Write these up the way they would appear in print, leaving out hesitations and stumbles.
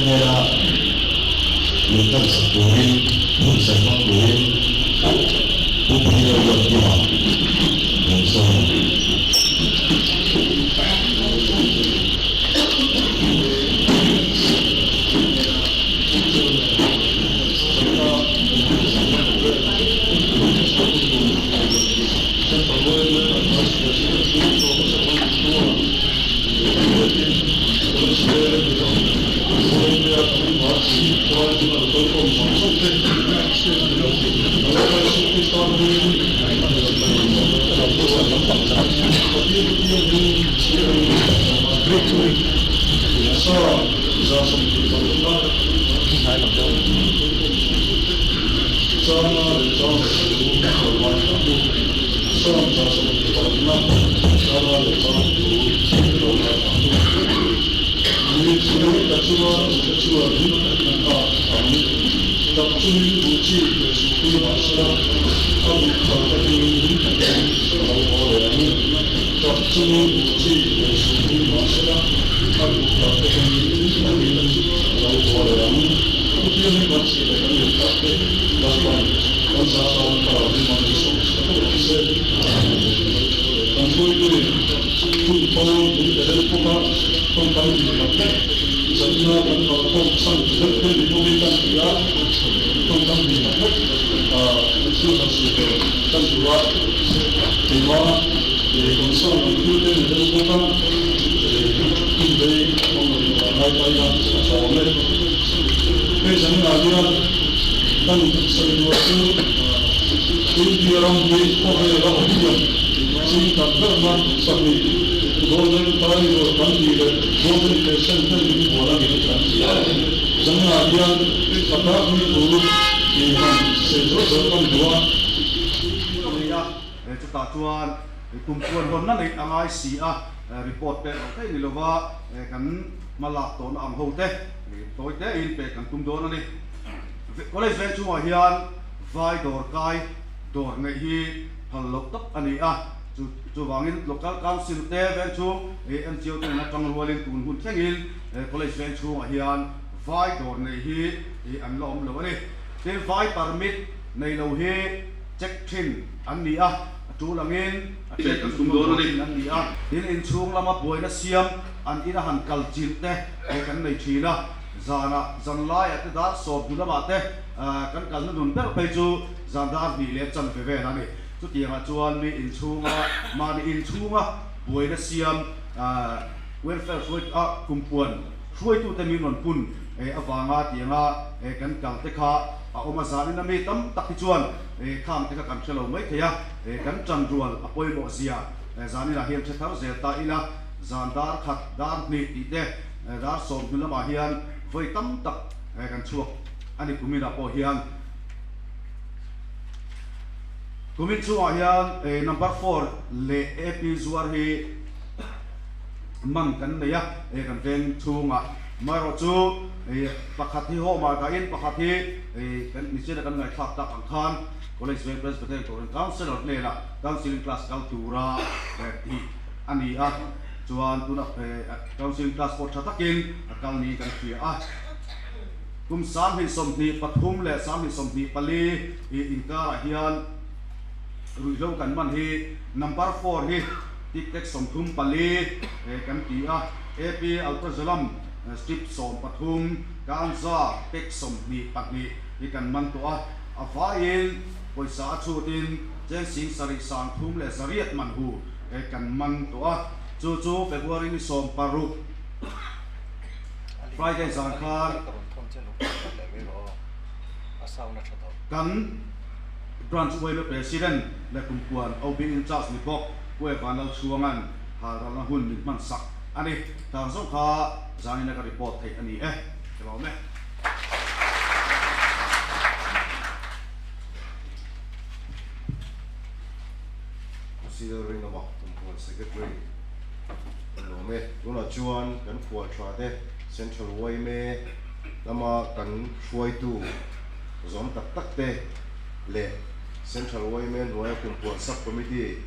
hnena min hlan sak turin hun sawi hmang turin Pu Peter Ruatkima min sawm a. Chutah chuan kum chuan hawnna neih a ngai si a, report pek loh theih ni lova kan hma lak tawhna ang ho te tawi tein pek kan tum dawn a ni. College veng chhungah hian vai dawr kai dawr neih hi phal loh tak a ni a, chuvangin Local Council te veng chhung NGO te nena tang rualin tun hun thlengin College veng chhungah hian vai dawr neih hi an la awm lo a ni. Tin, vai permit nei lo hi check thin an ni a, a tul angin a then kan tum dawn thin an ni a. Tin, inchhung lama buaina siam an ina han kal chilh te kan nei thin a, zanah zan laiah te dar sawm hnu lamah te kan kalna nun ber phei chu zan dar hnih leh chanve vel a ni. Chutiangah chuan mi inchhunga mahni inchhunga buaina siam welfare hruai a kumpuan hruaitute min rawn pun avanga tianga kan kal te kha a awm a, zanin a mi tam tak hi chuan khang te kha kan hre lo mai thei a, kan tan rual a pawimawh zia zaninah hian hre thar zel ta ila, zan dar khat dar hnih tih te dar sawm hnu lamah hian vawi tam tak kan chhuak a ni kuminah pawh hian. Kumin chungah hian number four leh AP zuar hi man kan nei a, kan veng chhungah. Amaherawhchu pakhat hi home ah dahin pakhat hi kan nichina kan ngaihthlak tak ang khan College Veng Presbyterian Kohhran Counsellor hnenah Counselling class kal tura tih a ni a, chuan tunah Counselling class pawh tha takin a kal niin kan hria a. Kum 2023 leh 2024 inkarah hian ruihhlo kan man hi number four hi tic tac 34 kan ti a, AP Alprazolam strip 13, Ganja pack 22 hi kan man tawh a, a vaiin pawisa a chhutin cheng sing sarih sang thum leh zariat man hu kan man tawh a, chu chu February ni 16. Friday zan khan kan Branch yma President leh Kumpuan OB in charge ni bawk Pu Evan Lalchhuanga'n halralna hun min hman sak a ni. Tang zawng kha zanin a ka report theih a ni e. Ka lawm e. Sir Rinawma Kumpuan Secretary ka lawm e. Tunah chuan kan khual tha te Central yma lama kan hruaitu zawm tak tak te leh Central yma hnuaia Kumpuan Sub Committee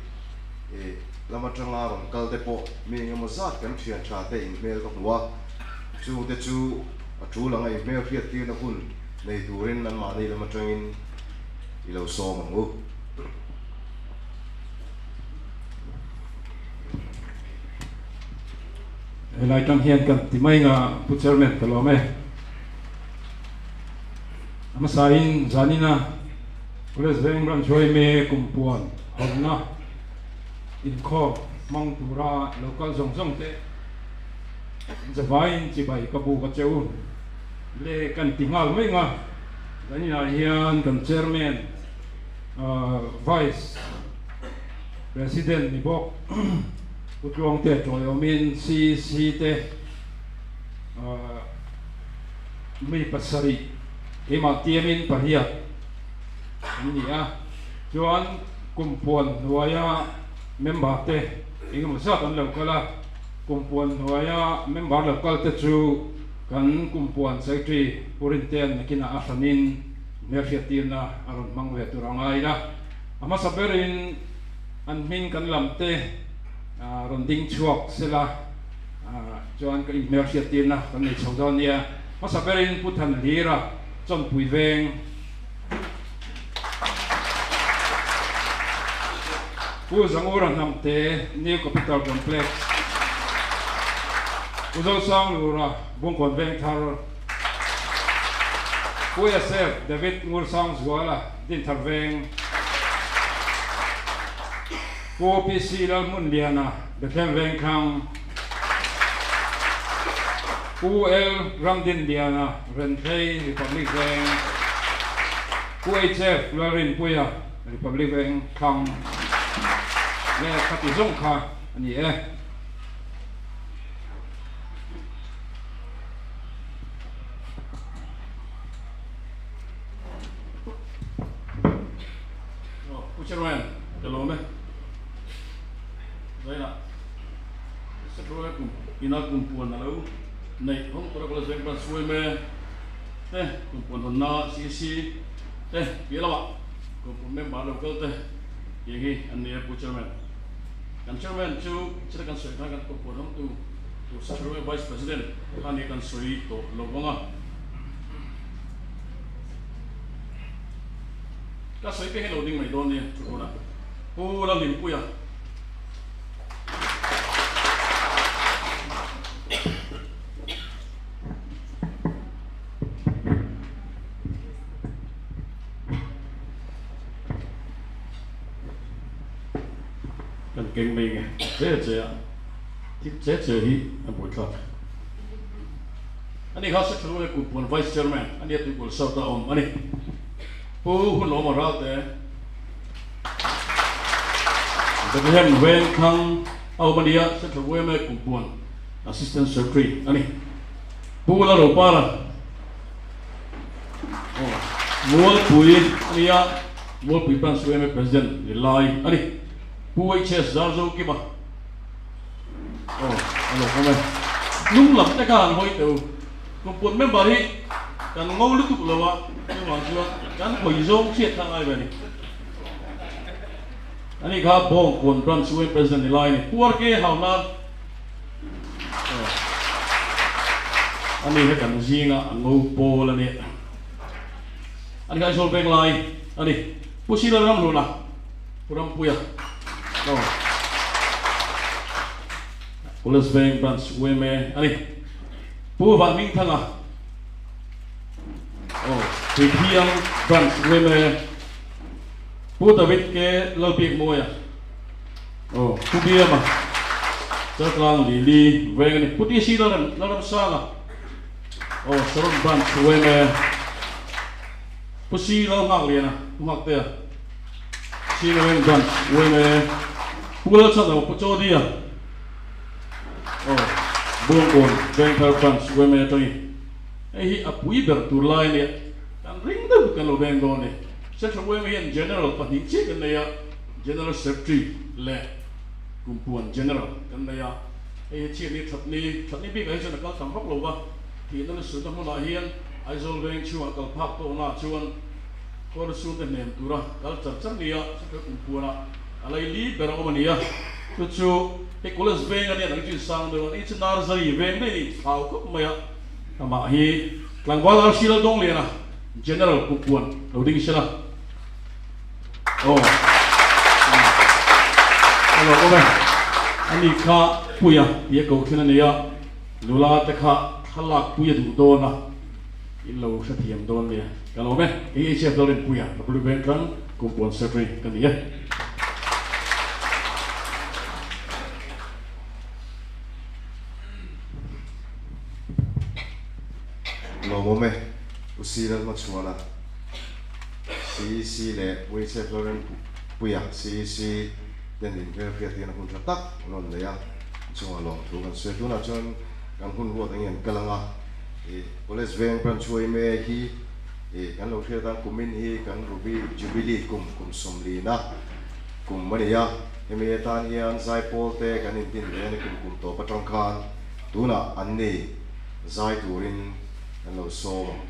lam atanga rawn kal te pawh mi engemaw zat kan thian tha te inhmel ka hmu a, chungte chu a tul anga i hmelhriattirna hun nei turin anmahni lam atangin i lo sawm ang u. Helai tang hian kan ti mai nga Pu Chairman ka lawm e. A hmasain zanina College Veng Branch Huaime Kumpuan hawnna inkhawm hmang tura lo kal zawng zawng te zavaiin chibai ka buk a che u le kan ti nghal mai nga zaninah hian kan Chairman Vice President ni bawk Pu Tluangte tawiawmin CEC te mi pasarih keimah tiamin pariat an ni a, chuan kumpuan hnuaia member te engemaw zat an lo kal a, kumpuan hnuaia member lo kal te chu kan kumpuan secretary Pu Rintea'n nakinah a hranin hmelhriattirna a rawn hmang ve tur a ngai a, a hmasa berin an hming kan lam te rawn ding chhuak sela chuan ka inhmelhriattirna kan nei chho dawn nia. Hmasa berin Pu Thanhlira Chawnpui Veng, Pu Zangura Hnamte New Capital Complex, Pu Zosanglura Bungkawn Vengthar, Pu Yasef David Ngursangzuala Dinthar Veng, Pu PC Lalhmunliana Bethlehem Vengthlang, Pu L Ramdinliana Renthlei Republic Veng, Pu HF Lalrinpuia Republic Veng thlang leh khati zawng kha a ni e. Pu Chairman, ka lawm e. Zainah Saṭuai kum ina kum puan a lo neih hawng tur a kal zeng branch yma te kum puan hawnna CC te piah lamah kum puan member lo kal te tih hi an ni e Pu Chairman. Kan Chairman chu chita kan sawi khan kan kum puan hawngtu tur Saṭuai Vice President kha nia kan sawi tawh lo vang a. Ka sawi te hi lo ding mai dawn nia chu hmunah Pu Lalhlimpuia. Kan keng mai nge che che a thil che che hi a buaithlak a ni kha Secretary leh Kumpuan Vice Chairman a nia Tuikul South a awm a ni. Pu Hunlawma Ralte Bethlehem Vengthlang a awm a nia Central yma Kumpuan Assistant Secretary a ni. Pu Lalropara Mualpui a nia Mualpui Branch yma President ni lai a ni. Pu HS Zarzokima a lo awm e. Hnung lam te kha han hawi teh u. Kumpuan member hi kan ngo lutuk lo a, chuvang chuan kan hawi zawng hriat kha ngai ve a ni. Ani kha Bawngkawn Branch yma President ni lai a ni. Pu RK Hauhnar ani he kan zinga a ngo pawl a ni. Ani kha Aizawl veng lai a ni. Pu Sila Ramhluna, Pu Rampuia. College Veng Branch yma a ni. Pu Van Hmingthanga aw Tuithiang Branch yma, Pu David K Lalbiakmawia aw Pu Biama Chaltlang Lili veng a ni. Pu TC Lalramsanga aw Saron Branch yma, Pu C Lalnghakliana Pu Nghaktea Chinaweng Branch yma, Pu Lalchhanawm Pu Chawdia, Aw, Bawngkawn Vengthar Branch yma atangin hei hi a pui ber tur lai a nia, kan ring deuh kan lo veng dawn a ni. Central yma hian General pahnih chiah kan nei a, General Secretary leh Kumpuan General kan nei a, hei hi chhiatni thatni, thatni bikah hi chuan a kal tam vak lo va, thihna la suhna hmunah hian Aizawl veng chhungah kal phak tawhnaah chuan Kawlsute hnem tura kal char char nia Central Kumpuanah a laili ber a awm a ni a, chu chu hei college veng a nia dang chu insang deuh a, ni chu nursery veng daih a ni thlau khawp mai a, Amah hi tlangval RC Laldawngliana, General Kumpuan lo ding sela. Aw. A lawm awm e. Ani kha Puia tia ko thin a nei a, nula te kha thlalak pui a duh dawn a, in lo hrethiam dawn nia. Ka lawm e. Kei HF Lalrinpuia, W Vengtlang Kumpuan Secretary ka ni e. Lawmawm e, U Si Lalhmachhuana, CEC leh Unicef Lalrempuia, CEC, ten inhmelhriat hian hun tha tak an rawn nei a, chungah lawmthu kan sawi. Tunah chuan kan hun ruat angin an kal ang a, ih College Veng Branch yma hi ih kan lo hriat a, kumin hi kan Ruby Jubilee kum kum sawmlina kum a ni a, hemi atan hian zaipawl te kan intin ve a ni kum kum tawp atang khan tunah an ni zai turin kan lo sawm ang.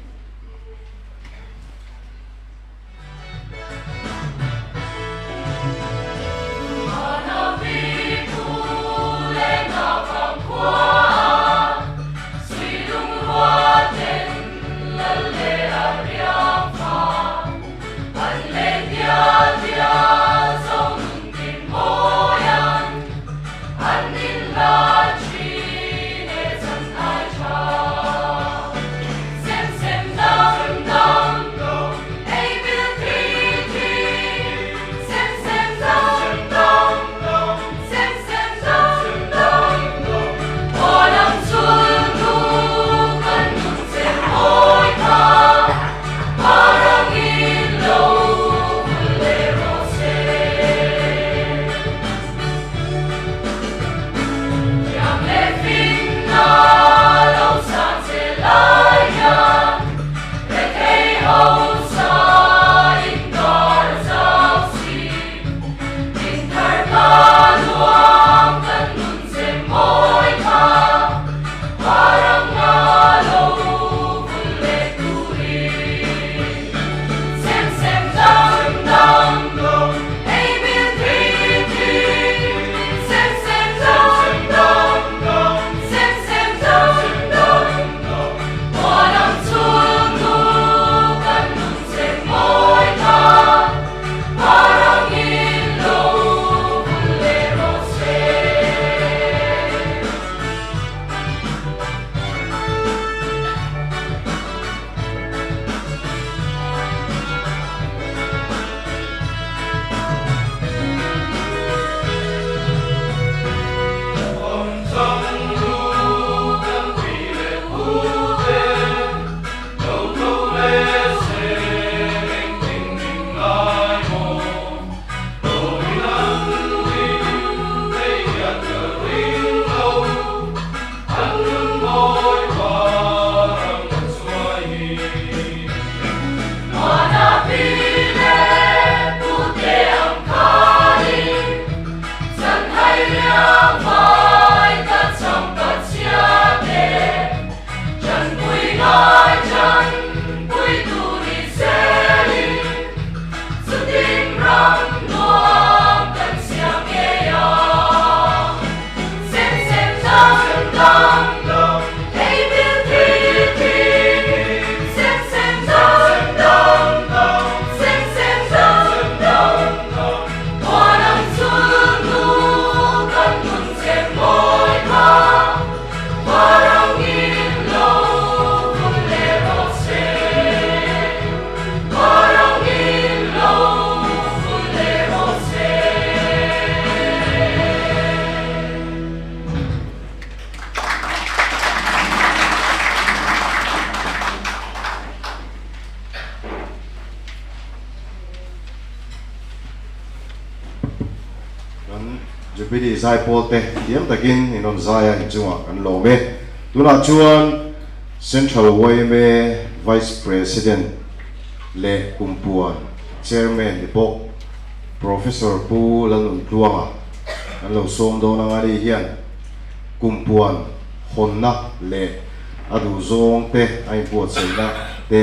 Kan Jubilee zaipawl te thiam takin in rawn zai a inchungah kan lawm e. Tunah chuan Central yma Vice President leh Kumpuan Chairman ni bawk Professor Pu Lalnuntluanga kan lo sawm dawn anga ni hian Kumpuan hawnna leh a duhzawng te a inbuatsaihna te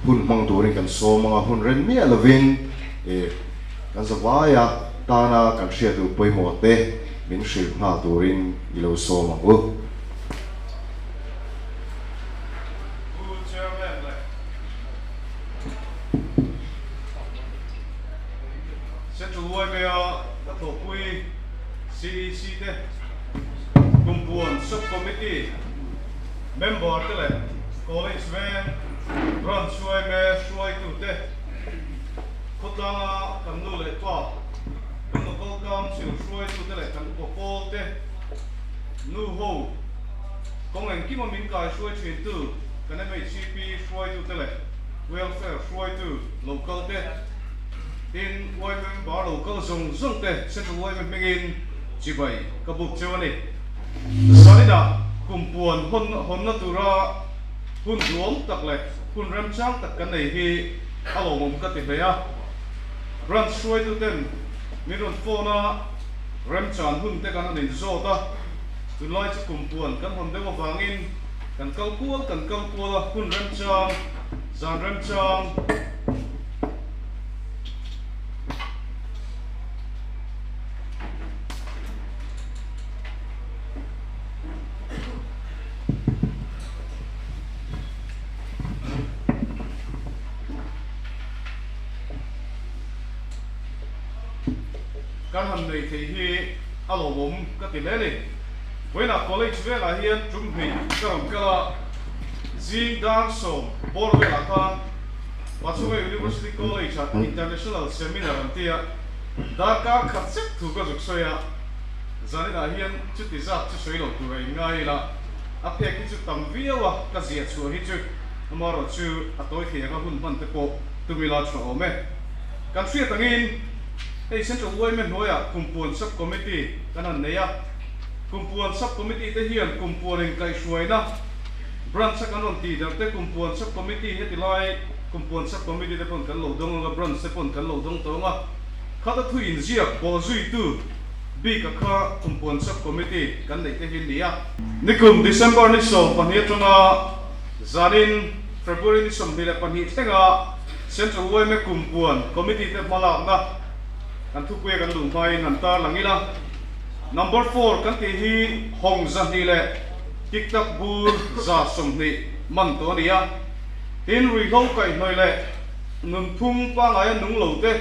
hun hmang turin kan sawm anga hun rem miah lovin kan zavaia tana kan hriat duh pawimawh te min hrilh nghal turin i lo sawm ang u. Central YMA ka thawhpui CEC te, Kumpuan Sub Committee member te leh College veng Branch YMA hruaitute, khawtlanga kan nu leh pa, kan Local Council hruaitute leh kan upa pawl te, nu ho, kawng engkima min kai hruai thintu kan MHCP hruaitute leh Welfare hruaitu local te, tin YMA member local zawng zawng te Central YMA hmingin chibai ka buk cheu a ni. Zaninah kum puan hawn hawnna tura hun duam tak leh hun remchang tak kan nei hi a lawmawm ka ti hle a. Branch hruaitu ten min rawn phone a, remchan hun te kan han inzawt a, tunlai chu kum puan kan hawn deuh avangin kan kal kual kan kal kual a, hun remchang, zan remchang. Kan han nei thei hi a lawmawm ka ti hle ni. Vawiinah college velah hian tum hnih ka rawn kal a, zing dar sawm bawr velah khan Pachhunga University College-ah International Seminar an ti a, darkar khat zet thu ka zuk sawi a, zaninah hian chuti zat chu sawi lo tur a inngai ila, a phek hi chu tam viau a, ka ziah chhuah hi chu amaherawh chu a tawi thei anga hun hman te pawh tum ila chhuah awm e. Kan hriat angin hei Central YMA hnuaiah Kumpuan Sub Committee kan han nei a, Kumpuan Sub Committee te hian Kumpuan inkaihhruaina Branch a kan rawn tih der te Kumpuan Sub Committee heti lai Kumpuan Sub Committee te pawn kan lo dawng ang a, Branch te pawn kan lo dawng tawh ang a, khata thu inziak bawh zuitu bik a kha Kumpuan Sub Committee kan neih te hi a ni a. Nikum December ni 12 atanga zanin February ni 22 thlenga Central YMA Kumpuan Committee te hmalakna kan thupuia kan luh hmain han tarlang ila. Number four kan tih hi hawng 200 leh tik tak bur 120 man tawh a ni a. Tin, ruihhlo kaihhnawih leh nunphung pangaia nung lo te,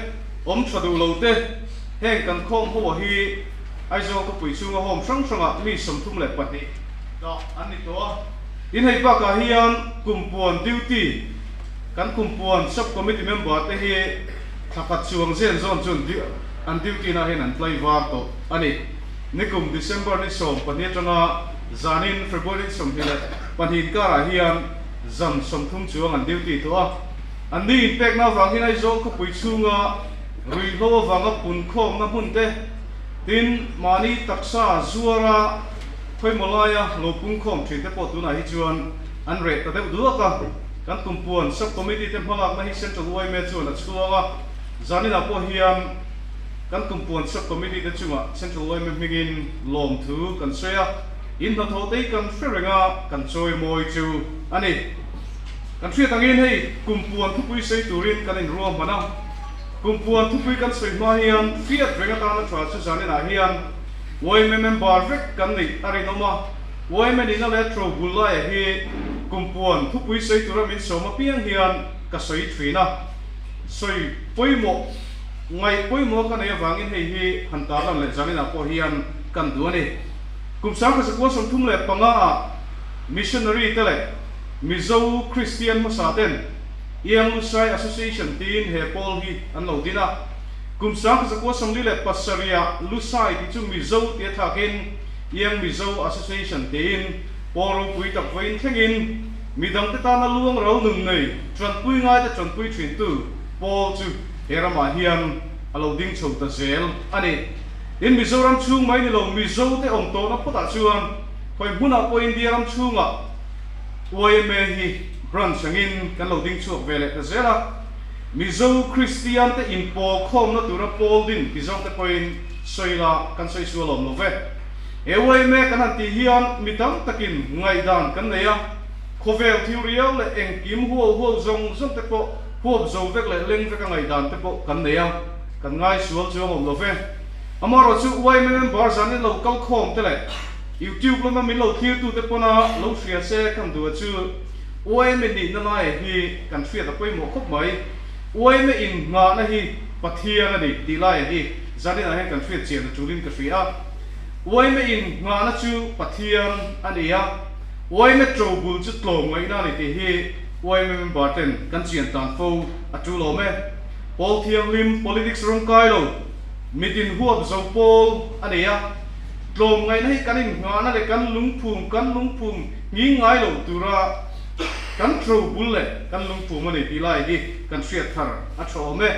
awm tha duh lo te, heng kan khawm ho hi Aizawl khawpui chhunga home hrang hrangah mi 32 dah an ni tawh a. Tin, hei bakah hian Kumpuan duty kan Kumpuan Sub Committee member te hi thla khat chuang zen zawn chuan an duty na hian an tlai var tawh a ni. Nikum December ni 12 atanga zanin February ni 22 karah hian zan 30 chuang an duty tawh a. An ni inpekna avang hian Aizawl khawpui chhunga ruihhlo avanga punkhawmna hmun te, tin mahni taksa zuara khawimaw laia lo pungkhawm thin te pawh tunah hi chuan an reh ta deuh duak a. Kan Kumpuan Sub Committee te hmalakna hi Central YMA chuan a chhuang a, zaninah pawh hian kan Kumpuan Sub Committee te chungah Central YMA hmingin lawmthu kan sawi a, in hnathawh te hi kan hre reng a, kan chawi mawi chu a ni. Kan hriat angin hei Kumpuan thupui sawi turin kan inruahman a, Kumpuan thupui kan sawi hma hian hriat reng atana tha chu zaninah hian YMA member vek kan neih a rinawm a, YMA nihna leh tro bul laia hi Kumpuan thupui sawi tura min sawm apiang hian ka sawi thin a, sawi pawimawh, ngaih pawimawh ka nei avangin hei hi han tarlan leh zaninah pawh hian kan duh a ni. Kum 1935 ah Missionary te leh Mizo Kristian hmasa ten Iang Lusai Association tiin he pawl hi an lo din a. Kum 1947 ah Lusai tih chu Mizo tia thlakin Iang Mizo Association tiin pawl ropui tak vawiin thlengin midangte tana luang ro nun nei tanpui ngaite tanpui thintu pawl chu he ramah hian a lo ding chho ta zel a ni. Tin, Mizoram chhung mai ni lo Mizote awm tawhna phawtah chuan khawi hmunah pawh India ram chhungah YMA hi branch angin kan lo ding chhuak ve leh ta zel a. Mizo Kristiante inpawl khawmna tura pawl din ti zawngte pawhin sawi la kan sawi sual awm lo ve. He YMA kan han tih hian mi tam takin ngaihdan kan nei a, khawvel thil riau leh engkim huau huau zawng zawng te pawh huap zo vek leh leng vek a ngaihdan te pawh kan nei a, kan ngai sual chuang awm lo ve. Amaherawh chu YMA member zanin lo kal khawm te leh YouTube lama min lo thlir tu te pawna lo hria se kan duh a chu YMA nihna lai hi kan hriat a pawimawh khawp mai. Uaime innghahna hi Pathian a ni tih laia hi zaninah hian kan hriat chian a tulin ka hria a. Uaime innghahna chu Pathian a ni a, uaime ṭobul chu tlawmngaihna a ni tih hi uaime member ten kan chian tan fo a tul awm e. Pawl thianghlim politics rawngkai lo, mitin huap zo pawl a ni a, tlawmngaihna hi kan innghahna leh kan lungphum kan lungphum nghing ngai lo tura kan ṭobul leh kan lungphum a ni tih lai hi kan hriat thar a ṭha awm e.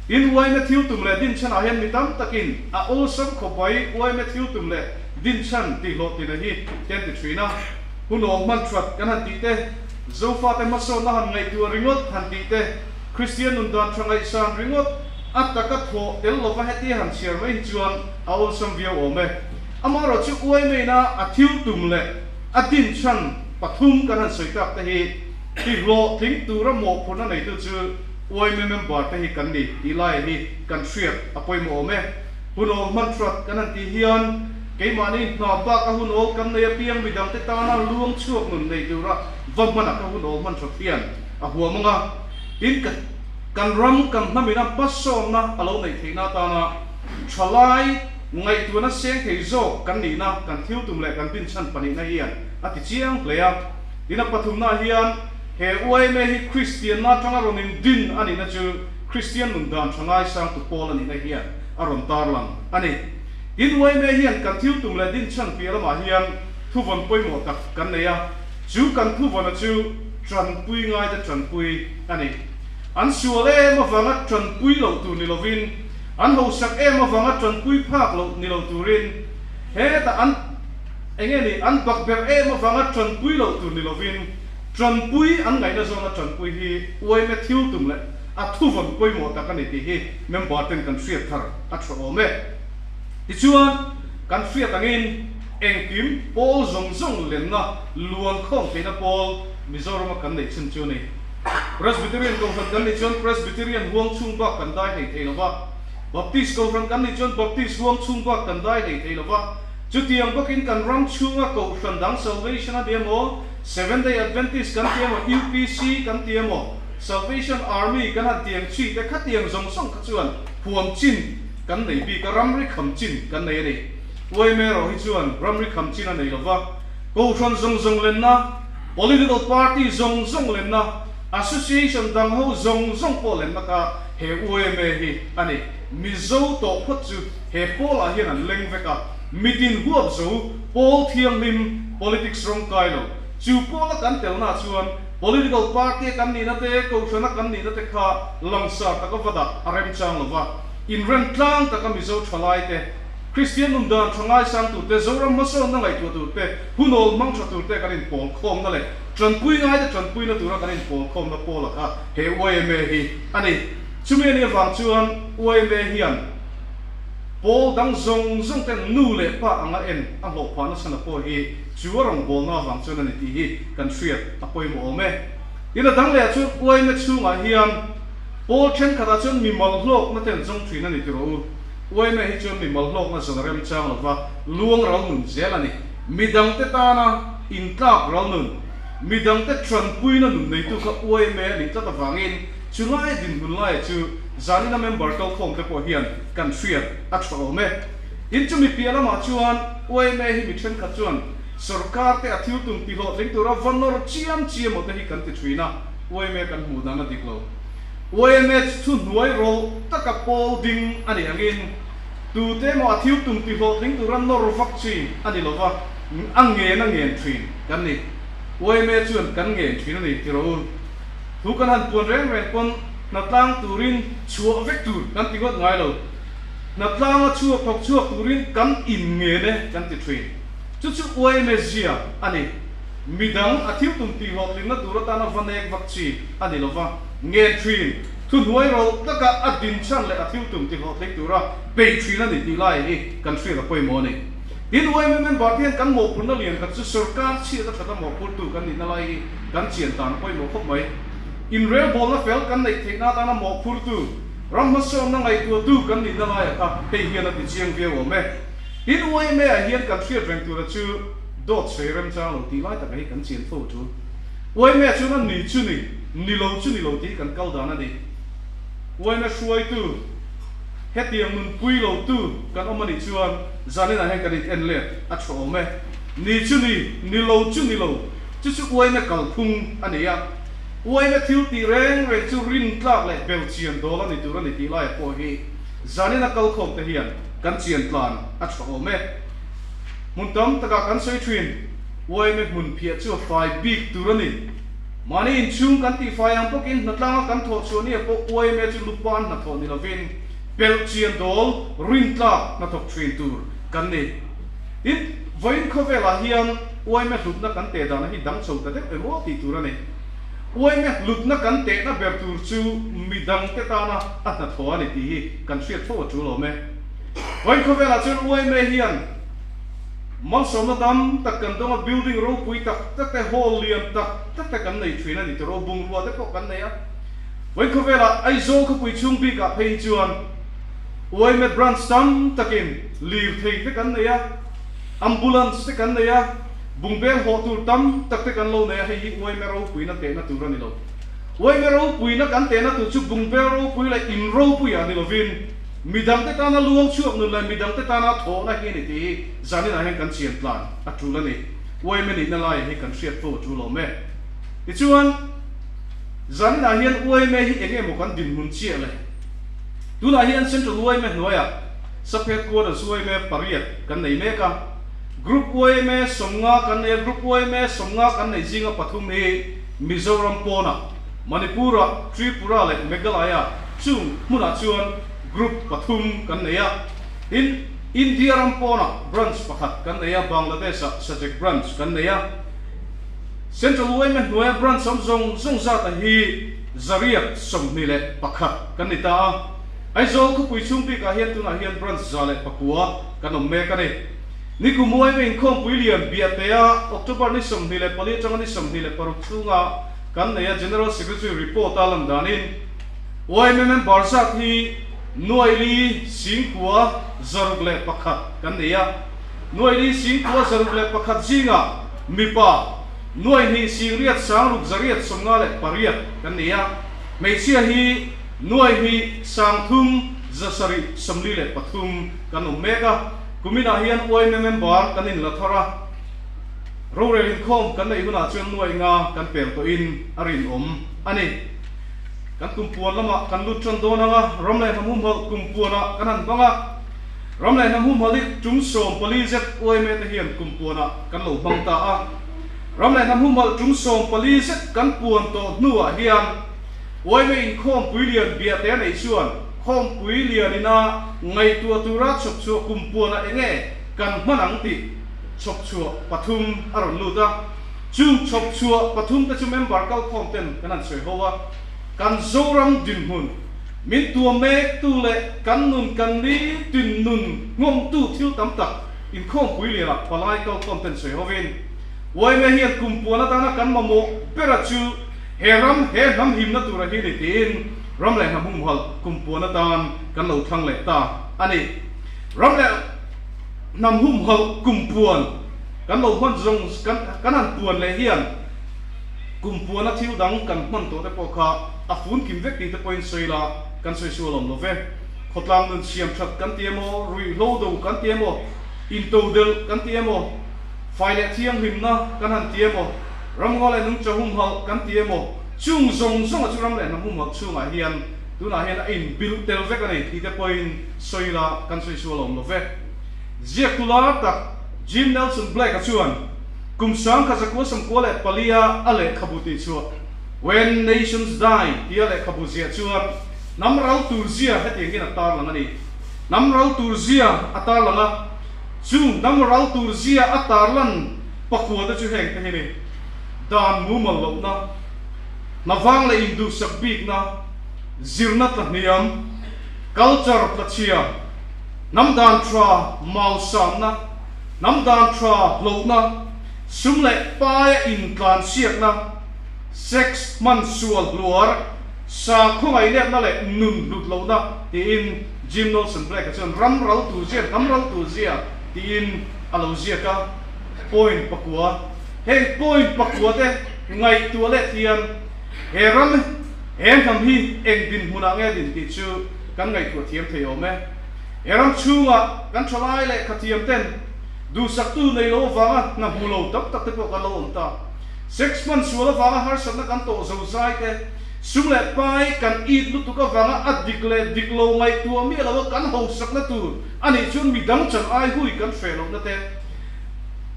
Tin, uaime thil tum leh dinchhanah hian mi tam takin a awlsam khawp mai uaime thil tum leh dinchhan tih hlawhtlina hi kan ti ṭhin a. Hunawm hman ṭhat kan han tih te, Zofate hmasawnna han ngaihtuah ringawt han tih te, Kristian nun dan ṭha ngaihsan ringawt a taka thawh tel lova hetia han chhiar mai hi chuan a awlsam viau awm e. Amaherawhchu uaimeina a thil tum leh a dinchhan pathum kan han sawi tak te hi tihlawhtling tura mawhphurhna neitu chu Uaime member te hi kan ni tih laia hi kan hriat a pawimawh awm e. Hunawl hman that kan han tih hian keimahni hna bak a hunawl kan nei apiang midangte tana luang chhuak nun nei tura va hmana ka hunawl hman that hian a huam ang a. Tin, kan ram kan hnamina hmasawnna a lo neih theihna atana thalai ngaihtuahna seng thei zawk kan nihna kan thil tum leh kan dinchhan pahnihna hian a ti chiang hle a. Tin, a pathumna hian He uaime hi Kristianna atanga rawn indin a nihna chu Kristian nun dan tha ngaisangtu pawl a nihna hian a rawn tarlang a ni. Tin, uaime hian kan thil tum leh dinchhan piah lamah hian thuvawn pawimawh tak kan nei a, chu kan thuvawna chu tanpui ngaite tanpui a ni. An sual em avanga tanpui loh tur ni lovin, an hausak em avanga tanpui phak loh ni lo turin, hetah an enge ni, an bakberh em avanga tanpui loh tur ni lovin, Tanpui an ngaihna zawna tanpui hi uaime thil tum leh a thuvawn pawimawh tak a ni tih hi member ten kan hriat thar a tha awm e. Tichuan, kan hriat angin engkim pawl zawng zawng lenna luan khawm theihna pawl Mizorama kan neih chhun chu a ni. Presbyterian Kohhran kan nih chuan Presbyterian huang chhung bak kan dai hlei thei lo va, Baptist Kohhran kan nih chuan Baptist huang chhung bak kan dai hlei thei lo va, chutiang bawkin kan ram chhunga Kohhran dang Salvation a ni emaw, Seventh Day Adventist kan ti emaw, UPC kan ti emaw, Salvation Army kan han ti ang chi te khatiang zawng zawng kha chuan huam chin kan nei bik a, ramri kham chin kan nei a ni. Uaime erawh hi chuan ramri kham chin a nei lo va, Kohhran zawng zawng lenna, Political Party zawng zawng lenna, Association dang ho zawng zawng pawh lenna kha he uaime hi a ni. Mizo tawh phawt chu he pawlah hian an leng vek a, mitin huap zo pawl thianghlim politics rawng kai lo. Chu pawla kan telna chuan political party a kan nihna te, kohhrana kan nihna te kha langsar taka va dah a remchang lo va, inrem tlang taka Mizo thalai te, Kristian nun dan tha ngaisang tur te, Zoram hmasawnna ngaihtuah tur te, hunawl hmang tha tur te kan inpawl khawmna leh tanpui ngaite tanpuina tura kan inpawl khawmna pawla kha he yma hi a ni. Chumi a nih avang chuan yma hian Pawl dang zawng zawng ten nu leh pa anga en a hlawh phah nasa na pawh hi chu a rawngbawlna avang chuan a ni tih hi kan hriat a pawimawh awm e. Tin a dang leh ah chuan uaime chhungah hian pawl thenkhatah chuan mimal hlawkna ten zawng thin a ni tiraw u. Uaime hi chuan mimal hlawkna zawn a remchang lova luang ral nun zel a ni. Midangte tana intlak ral nun, midangte tanpuina nun neitu kha uaime a nih tlat avangin Chulai dinhmun laia chu zanina member kalkhawm te pawh hian kan hriat a tha awm e. Tin chumi piah lamah chuan yma hi mi thenkhat chuan sorkar te a thil tum ti hlawhtling tura va nawr chiam chiam aw te hi kan ti thin a, yma kan hmuh dan a dik lo. Yma chu thu hnuai rawlh taka pawl ding a nih angin tute emaw a thil tum ti hlawhtling tura nawr vak chi a ni lova, a ngen a ngen thin kan ni. Yma chuan kan ngen thin a ni ti rawh u. Thu kan han puan reng reng pawn hnatlang turin chhuah vek tur kan ti ngawt ngai lo. Hnatlanga chhuak thawk chhuak turin kan in ngen e kan ti thin. Chu chu yma zia a ni. Midang a thil tum tih hlawhtlinna tur atana va nek vak chi a ni lova, ngen thin. Thuhnuai rawlh taka a din chhan leh a thil tum ti hlawhtling tura bei thin a ni tih lai hi kan hriat a pawimawh a ni. Tin, yma member te hian kan mawhphurhna lian tak chu sorkar chhiat a that a mawhphurtu kan nihna lai hi Kan chian tan a pawimawh khawp mai. Inrelbawlna fel kan neih theihna atana mawhphurtu, ram hmasawnna ngaihtuahtu kan nihna laiah kha hei hian a ti chiang viau awm e. Tin, YMA-ah hian kan hriat reng tura chu dawt sawi remchang lo tih lai taka hi kan chian fo a tul. YMA chuan a ni chu ni, ni lo chu ni lo tih hi kan kal dan a ni. Uaina hruaitu, hetiang nunpui lotu kan awm a nih chuan zaninah hian kan in en let a tha awm e. Ni chu ni, ni lo chu ni lo, chu chu uaina kalphung a ni a. Uaina thil tih reng reng chu rintlak leh bel chian dawl a ni tur a ni tih laia pawh hi zanina kalkhawm te hian kan chian tlan a tha awm e. Hmun tam takah kan sawi thin, uaina hmun phiah chu a fai bik tur a ni. Mahni inchhung kan tihfai ang bawkin hnatlanga kan thawh chhuah nia pawh yma chu lupan hnathawh ni lovin pelh chian dawl rintlak hnathawk thin tur kan ni. Tin, vawiin khawvelah hian yma hlutna kan teh dana hi dang chho ta deuh emaw tih tur a ni. Yma hlutna kan tehna ber tur chu midangte tana a hnathawh a ni tih hi kan hriat fo a tul awm e. Vawiin khawvelah chuan yma hian Malsawmna tam tak kan dawng a, building ropui tak tak te, hall lian tak tak te kan nei thin a ni tiro, bungrua te pawh kan nei a. Vawiin khawvelah Aizawl khawpui chhung bikah phei hi chuan yma branch tam takin lirthei te kan nei a, ambulance te kan nei a, bungbel hawh tur tam tak te kan lo nei a, hei hi yma ropuina tehna tur a ni lo. Yma ropuina kan tehna tur chu bungbel ropui leh in ropuiah ni lovin, Midangte tana luang chhuak nun leh midangte tana thawhna hi a ni tih hi zaninah hian kan chian tlan a tul a ni. Uaime nihna laiah hi kan hriat fo a tul awm e. Tichuan, zaninah hian uaime hi eng emaw kan dinhmun chiah le? Tunah hian Central uaime hnuaiah Sub Headquarters uaime pariat kan nei mek a. Group uaime sawmnga kan nei a, Group uaime sawmnga kan neih zinga pathum hi Mizoram pawnah, Manipur-ah, Tripura leh Meghalaya, Chung hmunah chuan group pathum kan nei a, tin, India ram pawnah branch pakhat kan nei a, Bangladesh-ah Sajek branch kan nei a. Central yma hnuaia branch awm zawng zawng zata hi 121 kan ni ta a. Aizawl khawpui chhung bikah hian tunah hian branch 109 kan awm mek a ni. Nikum yma inkhawmpui lian Biatea October ni 24 atanga ni 26 chhunga kan nei a, General Secretary report-a lan danin, Yma member zat hi nuaili singkua 601 kan nei a. Nuaili singkua 601 zingah mipa nuaihnih singriat sangruk 858 kan nei a. Hmeichhia hi nuaihnih sangthum 743 kan awm mek a. Kuminah hian yma member kan inla thar a. Rorel inkhawm kan neih hunah chuan nuai nga kan pel tawhin a rinawm a ni. Kan kumpuan lamah kan lut tan dawn ang a, ram leh hnam humhalh kumpuanah kan han hmang a. Ram leh hnam humhalh hi tum 14 zet yma te hian kumpuanah kan lo hmang ta a. Ram leh hnam humhalh tum 14 zet kan puan tawh hnuah hian yma inkhawmpui lian biahte a neih chuan khawmpui lian ina ngaihtuah tura chhawpchhuah kumpuanah enge kan hman ang tih chhawpchhuah pathum a rawn lut a. Chung chhawp chhuah pathum te chu member kalkhawm ten kan han sawi ho a, kan Zoram dinhmun, min tuam mek tu leh kan nun kan nitin nun nghawng tu thil tam tak inkhawmpui lianah palai kalkhawm ten sawi hovin yma hian kum puan atana kan mamawh bera chu he ram he hnam himna tura hi ni tiin ram leh hnam humhalh kum puan atan kan lo thlang leh ta a ni. Ram leh hnam humhalh kum puan. Kan lo hman zawng kan kan han puan leh hian kum puana thil dang kan hman tawh te pawh kha a fun kim vek tih te pawhin sawi la kan sawi sual awm lo ve. Khawtlang nun siam that kan ti emaw, ruihhlo do kan ti emaw, into delh kan ti emaw, fai leh thianghlimna kan han ti emaw, ramngaw leh nungcha humhalh kan ti emaw, chung zawng zawnga chu ram leh hnam humhalh chhungah hian tunah hian a inbilh tel vek a ni tih te pawhin sawi la kan sawi sual awm lo ve. Ziaktu lar tak Jim Nelson Black-a chuan kum 1994-a a lehkhabu tih chhuah When Nations Die tia lehkhabu ziah chuan hnam ral tur zia hetiangin a tarlang a ni. Hnam ral tur zia a tarlang a, chung hnam ral tur zia a tarlan pakua te chu heng te hi ni, dan mumal lohna, hnavang leh induhsak bikna, zirna tlahniam, culture tlachhia, Hnam dan tha mausamna, hnam dan tha hlauhna, sum leh paia intlansiakna, sex hman sual hluar, sakhaw ngaihnepna leh nun hlut lohna tiin Jim Nelson Black-a chuan ram ral tur zia, hnam ral tur zia tiin a lo ziak a. Point pakua, Heng point pakua te ngaihtuah let hian he ram. He hnam hi eng dinhmunah nge din tih chu kan ngaihtuah thiam thei awm e. He ram chhungah kan thalai leh khathiam ten duhsaktu nei lo avanga hna hmu lo tam tak te pawh kan lo awm ta. Sex hman sual avanga harsatna kan tawh zo zai te, sum leh pai kan it lutuk avanga a dik leh dik lo ngaihtuah miah loa kan hosakna tur a nih chuan midang chan ai hui kan hreh lohna te,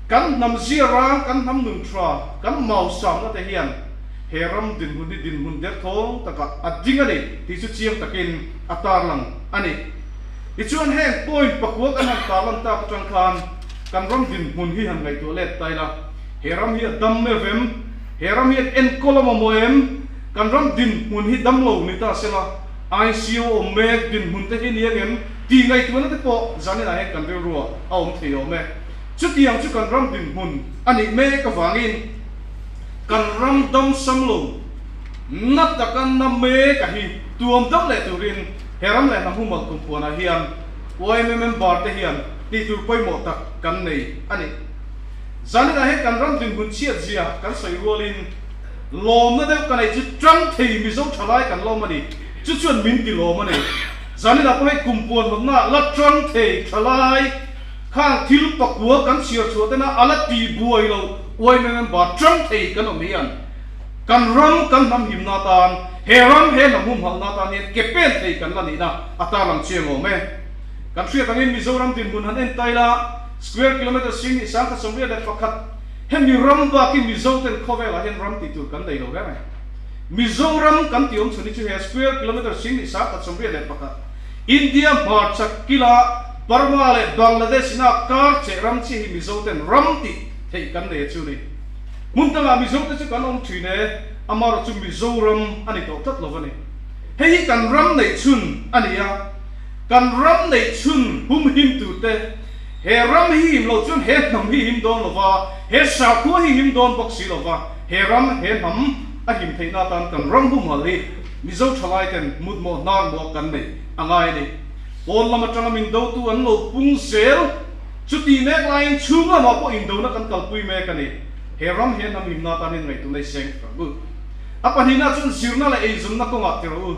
kan hnam zia rang, kan hnam nun tha, kan mausamna te hian he ram dinhmun hi dinhmun derthawng takah a ding a ni tih chu chiang takin a tarlang a ni. Tichuan heng point pakua kan han tarlan tak atang khan kan ram dinhmun hi han ngaihtuah let ta ila, he ram hi a dam meuh em? He ram hi an enkawl a mamawh em? Kan ram dinhmun hi dam lo ni ta sela, ICU awm mek dinhmun te hi ni ang em? Tih ngaihtuahna te pawh zaninah hian kan rilruah a awm thei awm e. Chutiang chu kan ram dinhmun a nih mek avangin kan ram dam sam lo na taka na mek a hi tuam dam leh turin he ram leh hnam humal kumpuanah hian yma member te hian tih tur pawimawh tak kan nei a ni. Zaninah hian kan ram dinhmun chhiat zia kan sawi rualin lawmna deuh ka neih chu tang thei Mizo thalai kan lawm a ni. Chu chuan min ti lawm a ni. Zaninah pawh hei kumpuan hlawmna la tang thei thalai Khang thil pakua kan chhiar chhuah tena a la ti buai lo yma member tang thei kan awm hian kan ram kan hnam himna atan he ram he hnam humhalhna atan hian ke pen thei kan la nihna a tarlang chiang awm e. Kan hriat angin Mizoram dinhmun han en taila square kilometre 11,121 hemi ram bak hi Mizo ten khawvelah hian ram tih tur kan nei lo reng e. Mizoram kan tih awm chhun hi chu he square kilometre 11,121 India hmarchak kila Burma leh Bangladesh ina kar cheh ram chiah hi Mizo ten ram tih theih kan nei a chu ni. Hmun dangah Mizo te chu kan awm thin e, amaherawh chu Mizoram a ni tawh tlat lo a ni. Hei hi kan ram neih chhun a ni a, kan ram neih chhun hum him tur te, he ram hi him lo chuan he hnam hi him dawn lo va, he sakhua hi him dawn bawk si lo va, he ram, he hnam a him theihna atan kan ram humhal hi Mizo thalai ten mutmawh hnar muah kan neih a ngai a ni. Pawn lam atanga min dotu an lo pung zel. Chuti mek laiin chhung lamah pawh indona kan kalpui mek a ni. He ram hian hnam himna atan in ngaihtuah nei seng hrang u. A pahnihna chuan zirna leh eizawnna kawngah ti rawh u.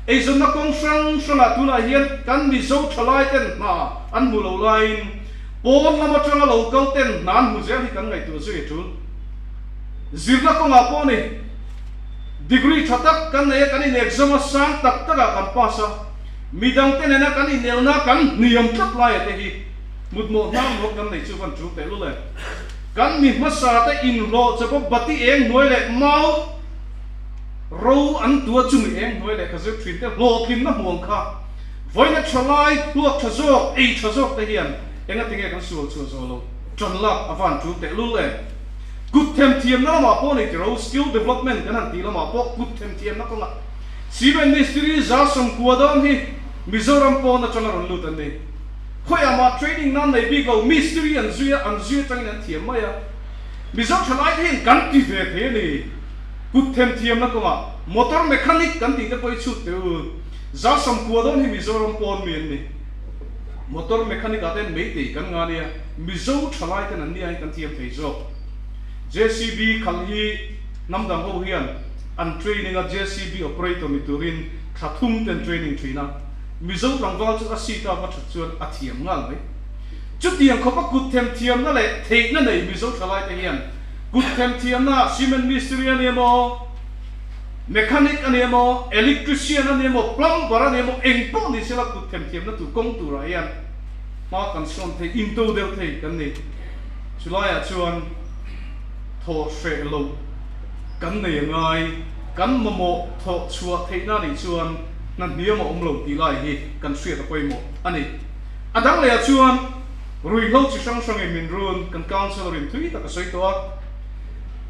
Eizawnna kawng hrang hrangah tunah hian kan Mizo thalai ten hna an hmu lo laiin pawn lam atanga lo kal ten hna an hmu zel hi kan ngaihtuah zui a tul. Zirna kawngah pawh a ni. Degree tha tak kan nei a, kan in exam a sang tak takah kan pass a, midangte nena kan inelna kan hniam tlat laia te hi mutmawh hnar nuam kan nei chu van tul teh lul e. Kan mi hmasa te inhlawh che bawk bati eng hnuai leh mau ro an tua chumi eng hnuai leh kha zir thin te hlawhtlinna hmuang kha vawiina tha lai hluak tha zawk ei tha zawk te hian engatinge kan sual chhuah zawh lo tan lak a van tul teh lul e. Kut themthiamna lamah pawh nei tiro, skill development kan han tih lamah pawh kut themthiamna kawngah cement mistiri 90 dawn hi Mizoram pawn atanga rawn lut an ni. Khawiah mah training nan nei bik lo, mistiri an zui a, an zui atangin an thiam mai a. Mizo thalaite hian kan ti ve thei a ni. Kut themthiamna kawngah motor mechanic kan tih te pawh hi chhut teh u. 90 dawn hi Mizoram pawn mi an ni. Motor mechanic ah ten meitei kan nga nia, Mizo thalai ten an nia in kan thiam thei zawk. JCB khalh hi hnam dang ho hian an training a JCB operator ni turin thla thum ten training thin a, Mizo tlangval chu a seat a va that chuan a thiam ngal mai. Chutiang khawpa kut them thiamna leh theihna nei Mizo thalai te hian kut them thiamna cement mistiri a ni emaw, Mechanic a ni emaw, electrician a ni emaw, plumber a ni emaw, eng pawh ni sela kut themthiamna tur kawng turah hian hma kan sawn thei, into deuh thei kan ni. Chulaiah chuan thawh hreh loh kan nei a ngai, kan mamawh thawh chhuah theihna nih chuan hna hniam a awm lo tih lai hi kan hriat a pawimawh a ni. A dang lehah chuan ruihhlo chi hrang hrangin min run, kan councillor in thui tak a sawi tawh a.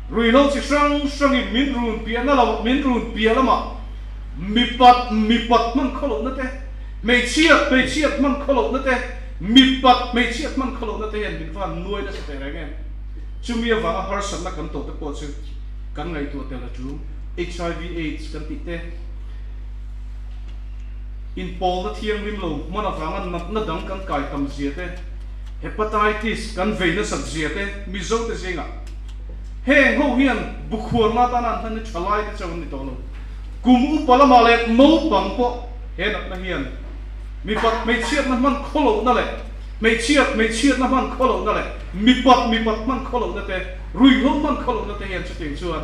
Ruihhlo chi hrang hrangin min run piahna lo, min run piah lamah mipat mipat hman khaw lohna te, hmeichhiat hmeichhiat hman khaw lohna te, mipat hmeichhiat hman khaw lohna te hian min van nuai nasa teh reng em? Chumi avanga harsatna kan tawh te pawh chu kan ngaihtuah tel a tul. Hiv aids kan tih te, inpawlna thianghlim lo hman avanga natna dang kan kai tam zia te, hepatitis kan vei nasat zia te Mizo te zingah Heng ho hian bukhuarna atana an hman hi thalai te chauh an ni tawh lo. Kum upa lamah leh naupang pawh he natna hian mipat hmeichhiatna hman khawlohna leh hmeichhiat hmeichhiatna hman khawlohna leh mipat mipat hman khawlohna te, ruihhlo hman khawlohna te hian chutiang chuan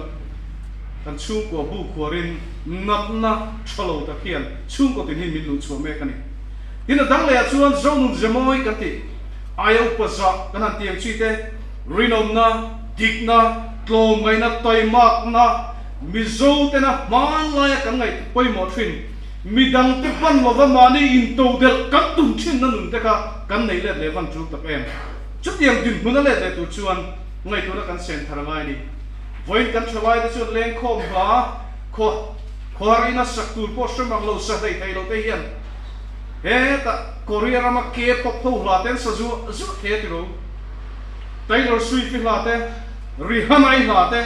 kan chhungkua bu khuarin natna tha lo tak hian chhungkaw tin hi min luh chhuah mek a ni. Tin, a dang lehah chuan Zonun Zemawi kan tih aia upa zah kan han tiang chi te, rinawmna, dikna, tlawmngaihna, taimakna, Mizo tena hmanlaia kan ngaih pawimawh thin, midangte hman lova mahni intodelh kan tum thinna nun te kha kan nei let leh van tul tak em? Chutiang dinhmun a let leh tur chuan ngaihtuahna kan sen thar a ngai a ni. Vawiin kan thalai te chuan lengkhawm hla khaw khawhar ina sak tur pawh hre mang lo sa hlei thei lo te hian hetah Korea rama K-pop ho hla te an sa zuah zuah thei a ti ro. Taylor Swift i hla te, Rihanna i hla te,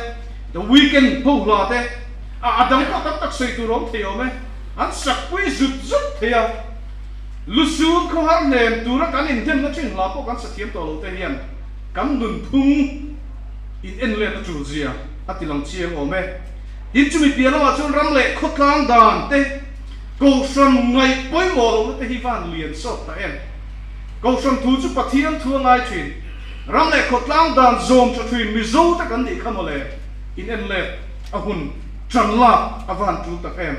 The Weeknd ho hla te a a dang pawh tam tak sawi tur awm thei awm e, an sakpui zut zut thei a, Lusun khawhar hnem tura kan inhnemna thin hla pawh kan sa thiam tawh lo te hian kan nunphung in en let a tul zia a ti lang chiang awm e. Tin chumi piah lamah chuan ram leh khawtlang dan te, Kohhran ngaih pawimawh lohna te hi van lian sawt ta em. Kohhran thu chu Pathian thu a ngai thin. Ram leh khawtlang dan zawm tha thin Mizo te kan nih kha mawle, in en let a hun tan lak a van tul tak em.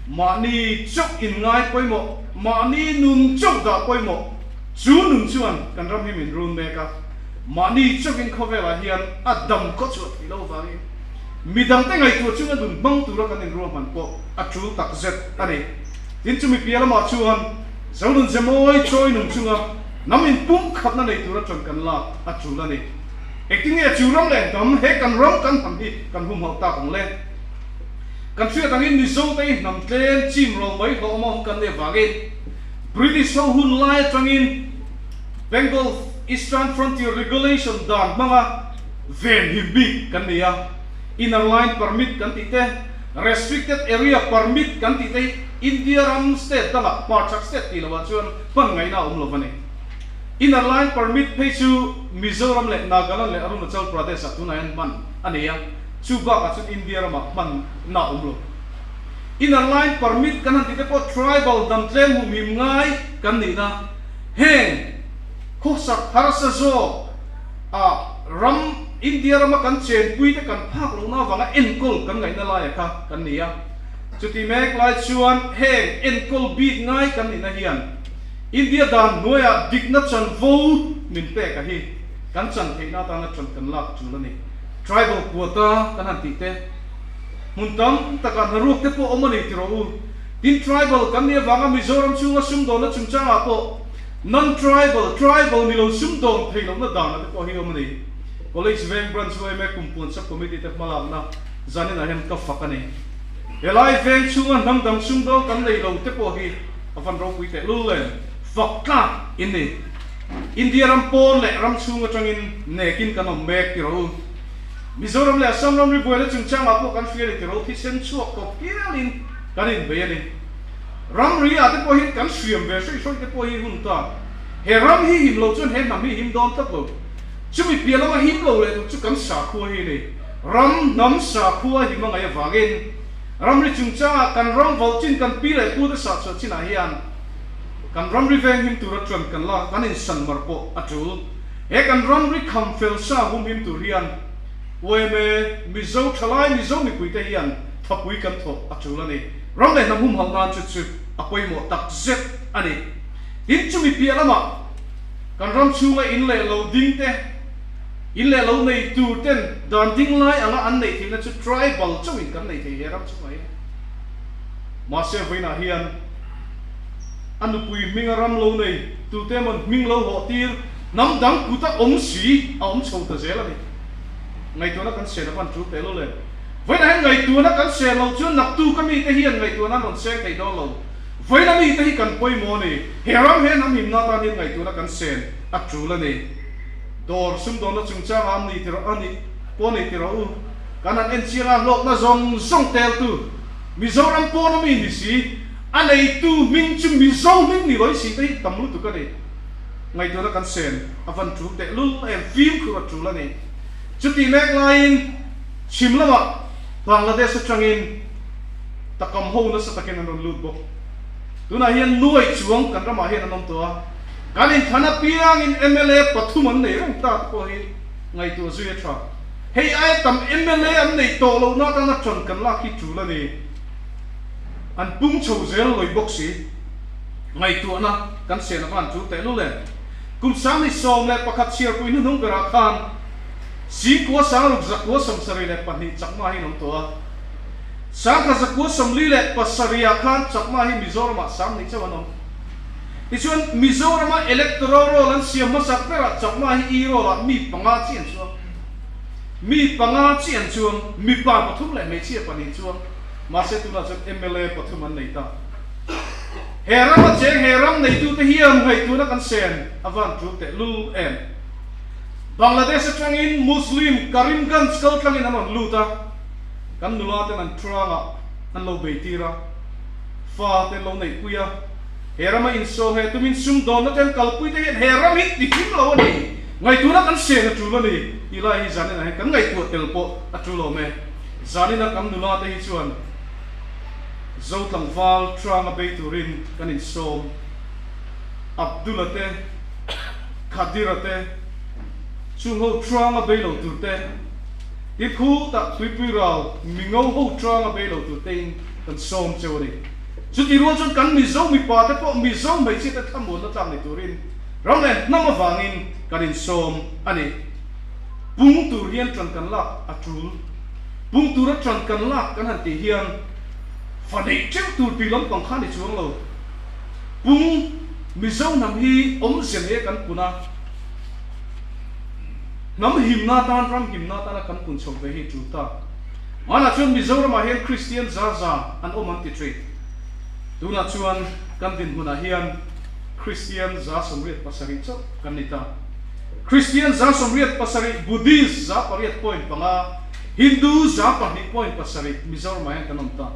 Mahni chauh in ngai pawimawh, mahni nun chauh dah pawimawh, chu nun chuan kan ram hi min run mek a, mahni chauhin khawvelah hian a dam khaw chhuah theih lo vangin midangte ngaihtuah chunga nun hmang tura kan inruahman pawh a tul tak zet a ni. Tin chumi piah lamah chuan Zonun Zemawi chawi nung chunga Hnam in pumkhatna nei tura ṭan kan lak a ṭul a ni. Engtin nge chu ram leh hnam he kan ram kan hnam hi kan humhauh tak ang le? Kan hriat angin Mizote hi hnam tlem chim ro mai hlawh awm kan nih avangin British ho hun lai aṭangin Bengal Eastern Frontier Regulation dan hmanga venhim bik kan ni a, Inner Line Permit kan tih te, Restricted Area Permit kan tih te hi India ram state dangah hmarchhak state tih lohah chuan hman ngaihna a awm lo a ni. Inner Line Permit phei chu Mizoram leh Nagaland leh Arunachal Pradesh-ah tunah hian hman a ni a, chu bakah chuan India ramah hmanna a awm lo. Inner Line Permit kan han tih te pawh tribal dam tlem humhim ngai kan nihna heng khawsak harsa zawk a ram India rama kan chenpui te kan phak lohna avanga enkawl kan ngaihna laia kha kan ni a. Chuti mek lai chuan heng enkawl bik ngai kan nihna hian India dan hnuaiah dikna chanvo min pek a hi kan chan theihna atana ṭan kan lak ṭul a ni. Tribal quota kan han tih te hmun tam takah hnaruak te pawh awm a ni ti rawh u. Tin tribal kan nih avanga Mizoram chhunga sumdawnna chungchangah pawh non-tribal, tribal ni lo sumdawn theih lohna dana te pawh hi awm a ni. College Veng Branch yma Kumpuan Sub-Committee te hmalakna Zaninah hian ka fak a ni. Helai veng chhunga hnam dang sumdawng kan nei lo te pawh hi a van ropui teh lul em. Fak tlak in ni. India ram pawn leh ram chhung atangin nekin kan awm mek ti rawh u. Mizoram leh Assam ramri buaina chungchangah pawh kan hria ni ti rawh u. Thisen chhuak tawp hialin kan inbei a ni. Ramri ah te pawh hian kan hriam ve hraih hraih te pawh hi hun ta. He ram hi him lo chuan he hnam hi him dawn tlat lo. Chumi piah lama him lo leh tur chu kan sakhua hi a ni. Ram hnam sakhua hi hmangaih avangin ramri chungchangah kan ram valh chin kan pi leh pute sahchhuah chinah hian kan ramri venghim tura ṭan kan lak kan insan mar pawh a ṭul. He kan ramri kham fel sa humhim tur hian yma Mizo ṭhalai Mizo mipuite hian thapui kan thawh a ṭul a ni. Ram leh hnam humhalh nan chu chu a pawimawh tak zet a ni. Tin, chumi piah lamah kan ram chhunga in leh lo ding te, In leh lo nei tur ten dan ding lai anga an neih theihna chu tribal chauhin kan nei thei he ram chungah hian. Mahse vawiinah hian a nupui hminga ram lo nei tute emaw hming lo hawh tir hnam dang kut a awm si a awm chho ta zel a ni. Ngaihtuahna kan sen a van tul teh lo le. Vawiinah hian ngaihtuahna kan sen lo chuan naktuk a mite hian ngaihtuahna an rawn seng thei dawn lo. Vawiina mite hi kan pawimawh a ni. He ram he hnam himna atan hian ngaihtuahna kan sen a tul a ni. Dawr sumdawnna chungchangah an ni tiro a nih pawh a ni tiro u. Kan han en chiang a, hlawkna zawng zawng teltu Mizoram pawn a mi ni si, a neitu hming chu Mizo hming ni lawih si te hi tam lutuk a ni. Ngaihtuahna kan sen a van tul teh lul em, fimkhur a tul a ni. Chutih mek laiin chhim lamah Bangladesh atangin. Takam ho nasa takin an rawn lut bawk. Tunah hian nuai chuang kan ramah hian an awm tawh a, kan inthlan apiangin mla pathum an nei reng ta te pawh hi ngaihtuah zui a tha. Hei aia tam mla an neih tawh lohna atana ṭan kan lak hi ṭul a ni. An pung chho zel lawih bawk si. Ngaihtuahna kan sian avan ṭul tehlul em? Kum 2011 chhiarpui hnuhnung berah khan Singkua Sangruk Zakua 72 Chakma hi an awm tawh a. Sangkha Zakua 47 ah khan Chakma hi Mizoramah 20 chauh an awm. Tichuan, Mizorama electoral roll an siam hmasak berah Chakma hi e-roll ah mi panga chi an chuang. Mi panga chi an chuang, mipa pathum leh hmeichhia pahnih chuang. Mahse tunah chuan mla pathum an nei ta. He rama cheng he ram neitute hian ngaihtuahna kan sen a van tul teh lul em. Bangladesh atangin Muslim Karimganj kal tlangin an rawn lut a, kan nula ten an thurangah an lo bei tir a, fa te an lo neihpui a, he rama insawheh tumin sumdawnna te an kalpui te hian he ram hi ti hlim lo a ni, ngaihtuahna kan sen a tul a ni tih lai hi zaninah hian kan ngaihtuah tel pawh a tul awm e. Zanina kan nula te hi chuan Zo tlangval Tranga bei turin kan insawm. Abdul-a te, Khadir-a te, chung ho Tranga bei lo tur te, i khutah tuipui ral mingo ho Tranga bei lo tur tein kan sawm cheu a ni. Chutih rual chuan kan Mizo mipa te pawh Mizo hmeichhia te thlamuanna tlak ni turin ram leh hnam avangin kan insawm a ni. Pung tur hian ṭan kan lak a ṭul. Pung tura ṭan kan lak kan han tih hian fa neih ṭeuh tur tih lampang kha a ni chuang lo. Pung Mizo hnam hi awmzia nei a kan pun a, hnam himna atan, ram himna atana kan pun chho ve hi ṭul ta. Hmanah chuan Mizoramah hian Kristian za za an awm an ti ṭhin. Tunah chuan kan dinhmunah hian Kristian 87 chauh kan ni ta. Kristian 87, Buddhist 8.5, Hindu 2.7 Mizoramah hian kan awm ta.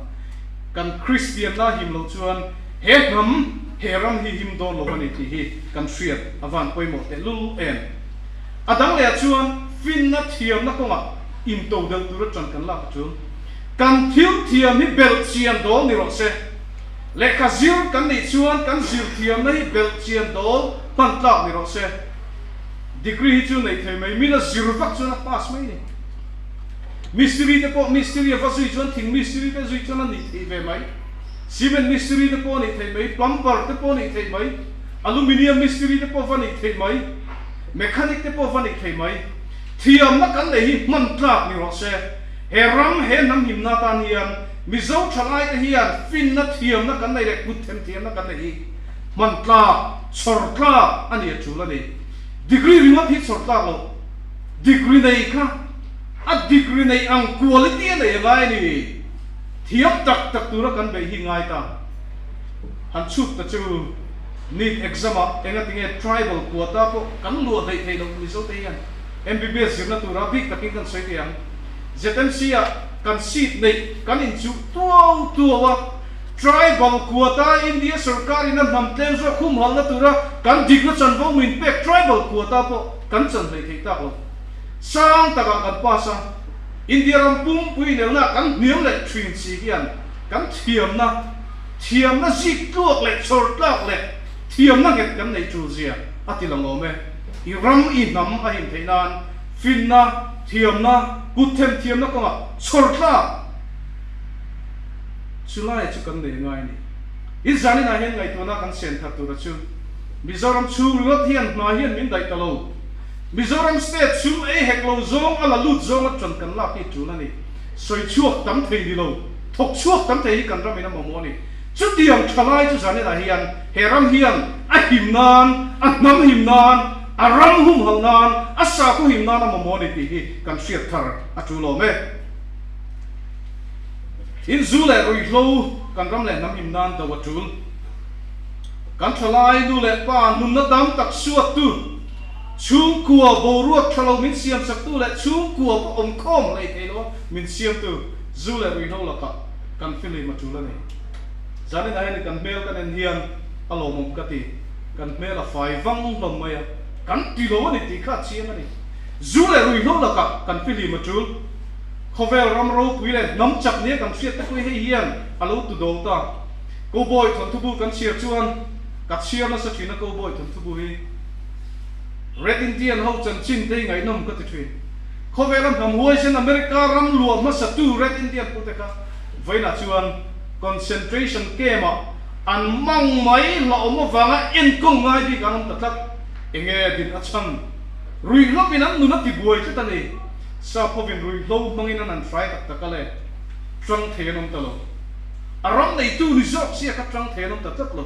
Kan Kristianna him loh chuan he hnam, he ram hi him dawn lo a ni tih hi kan hriat a van pawimawh tehlul em. A dang lehah chuan finna thiamna kawngah into delh tur atang kan lak a tul. Kan thil thiam hi belh chian dawl ni rawh se. Lehkha zir kan nih chuan kan zir thiamna hi belh chian dawl hman tlak ni rawh se. Degree hi chu neih thei mai, min a zir vak chuan a pass mai ni. Mistiri te pawh mistiri a va zui chuan thing mistiri te zui chuan a nih theih ve mai. Cement mistiri te pawh a nih theih mai, plumber te pawh a nih theih mai, aluminium mistiri te pawh va nih theih mai, mechanic te pawh va nih theih mai. Thiamna kan nei hi hman tlak ni rawh se. He ram, he hnam himna atan hian Mizo thalai te hian finna thiamna kan nei leh kut themthiamna kan nei hi hman tlak, chhawr tlak a ni a tul a ni. Degree ringawt hi chhawr tlak loh. Degree nei kha a degree nei ang quality a nei a ngai a ni. Thiam tak tak tura kan beih hi ngai ta. Han chhut ta chu NEET exam ah engatinge tribal quota pawh kan luah hleih theih loh Mizo te hian MBBS zirna tura bik takin kan sawi thei ang. ZMC ah kan seat neih kan inchuh tuau tuau a, Tribal quota India sorkar in a hnam tlem zawk humhalna tura kan dikna chanvo min pek tribal quota pawh kan chan hleih theih tak lo. Sang takah kan pass a, India ram pumpui inelna ah kan hniam leh thin si hian kan thiamna, thiamna zik tluak leh chhawr tlak leh thiamna nghet kan neih tul zia a ti lang awm e. I ram i hnam a him theih nan finna, thiamna, kut them thiamna kawngah chhawr tlak Chulai chu kan nei ngai a ni. I zaninah hian ngaihtuahna kan siam thar tura chu Mizoram chhung ringawt hian hna hian min daih ta lo. Mizoram state sum ei hek lo zawng a la lut zawng a ṭan kan lak hi ṭul a ni. Sawi chhuak tam thei ni lo, thawk chhuak tam thei hi kan ramin a mamawh a ni. Chutiang ṭhalai chu zaninah hian he ram hian a him nan, a hnam him nan, a ram humhalh nan, a sakhaw him nan a mamawh a ni tih hi kan hriat thar a ṭul awm e. In zu leh ruihhlo kan ram leh hnam him nan do a tul. Kan thalai nu leh pa nunna tam tak suattu, chhungkua boruak tha lo min siamsaktu leh chhungkua pawh awmkhawm hlei thei lo a min siamtu zu leh ruihhlo lakah kan filim a tul a ni. Zaninah hian kan hmel kan en hian a lawmawm ka ti. Kan hmel a fai vang hlawm mai a, kan ti lo a ni tih kha a chiang a ni. Zu leh ruihhlo lakah kan filim a tul. Khawvel ram ropui leh hnam chak nia kan hriat te pawh hi hei hian a lo tu do ta. Cowboy thawnthubu kan chhiar chuan ka chhiar nasa thin a Cowboy thawnthubu hi Red Indian ho chanchin te hi ngaihnawm ka ti thin. Khawvela hnam huaisen America ram luah hmasa tu Red Indian pute kha vawiinah chuan concentration camp ah an mang mai hlauhawm avanga enkawl ngai bik an awm ta tlat. Enge din a chhan? Ruihhlo in an nun a ti buai tlat a ni. Sap hovin ruihhlo hmangin an han hrai tak tak a le, tang thei an awm ta lo. A ram neitu ni zawk sia kha tang thei an awm ta tlat lo.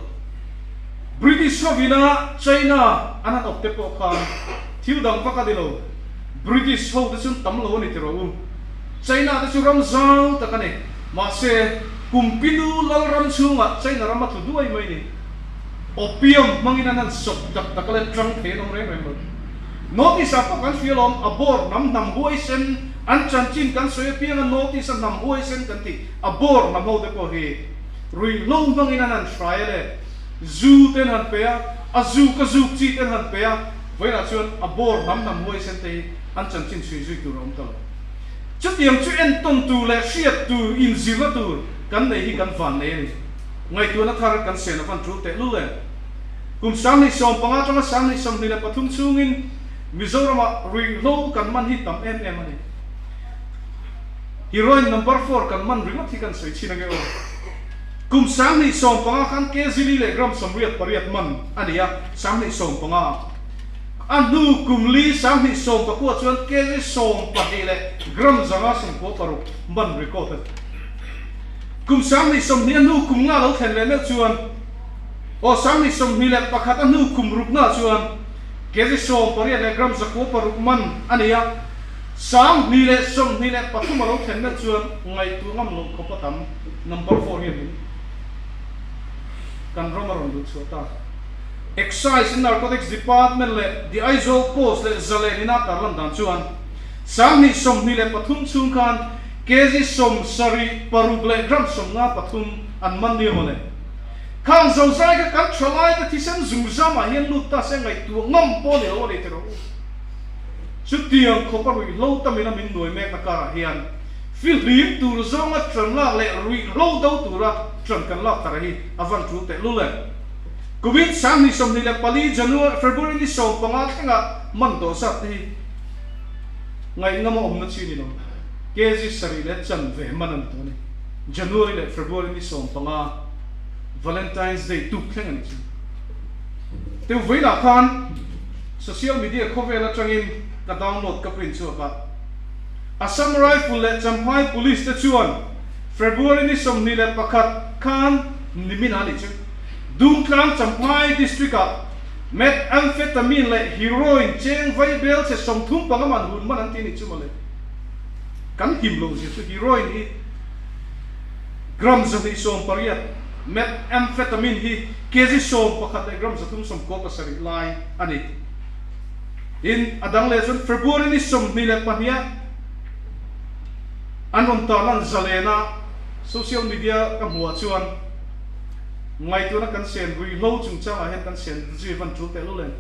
British hovina China an han awp te pawh khan thil dang vak a ni lo. British ho te chu an tam lo a ni tiraw u. China te chu ram zau tak a ni. Mahse, Kumpinu lal ram chhungah China ram a tlu duai mai ni. Opium hmangin an han sawp tak tak a le, tang thei an awm reng reng lo. Notice ah pawh kan hria lawm, a bawr hnam hnam huaisen, an chanchin kan sawi apianga notice a hnam huaisen kan tih, a bawr hnam ho te pawh hi ruihhlo hmangin an han hrai a le, zu te an han pe a, a zuk a zuk chi te an han pe a, vawiinah chuan a bawr hnam hnam huaisen te hi an chanchin chhui zui tur a awm ta lo. Chutiang chu entawn tur leh hriat tur, inzirna tur kan nei hi kan vannei a ni. Ngaihtuahna thar kan sen a van tul tehlul em? Kum 2015 atanga 2023 chhungin Mizoramah ruihhlo kan man hi tam em em a ni. Heroin number four kan man ringawt hi kan sawi chhin ange aw. Kum 2015 khan kg li leh gram 88 man a ni a, 2015 a hnu kum li 2019 chuan kg 12 leh gram 196 man record a ni. Kum 2020 a hnu kum nga lo thlen leh meuh chuan Aw 2021 a hnu kum rukna chuan kg 18 leh gram 906 man a nei a, 2023 a lo thlen meuh chuan ngaihtuah ngam loh khawp a tam number four hian in kan ram a rawn luh chhuah ta. Excise and Narcotics Department leh The Aizawl Post leh Zalen ina tarlan dan chuan 2023 chhung khan kg 76 leh gram 53 an man nia mawle. Khang zozai kha kan tha lai te thisen zungzam ah hian lut ta se ngaihtuah ngam pawh ni lo a ni tiraw u. Chutiang khawp a ruihhlo tamin a min nuai mek na karah hian fihlim tur zawnga tan lak leh ruihhlo do tura tan kan lak thar hi a van tul teh lul em. Kumin 2024 January February ni 15 thlenga man dawh zat te hi ngaihnam a awmna chi ni lo. Kg sarih leh chanve man a ni tawh a ni. January leh February ni 15 Valentine's Day tuk thleng a ni chu. Teu vawilah khan social media khawvel atangin ka download ka print chhuak a. Assam Rifle leh Champhai Police te chuan February ni 21 khan nimin a ni chu. Dungtlang Champhai District ah Methamphetamine leh Heroin cheng vai bel che 35 man hun man an ti ni chu mawle. Kan him lo zia chu heroin hi Gram 218, Methamphetamine hi kg 11 leh gram 397 lai a ni. Tin, a dang leh chuan February ni 22 ah an rawn tarlan zalena social media ka hmuh ah chuan ngaihtuahna kan sen ruihhlo chungchangah hian kan sen zui van tul tehlul em.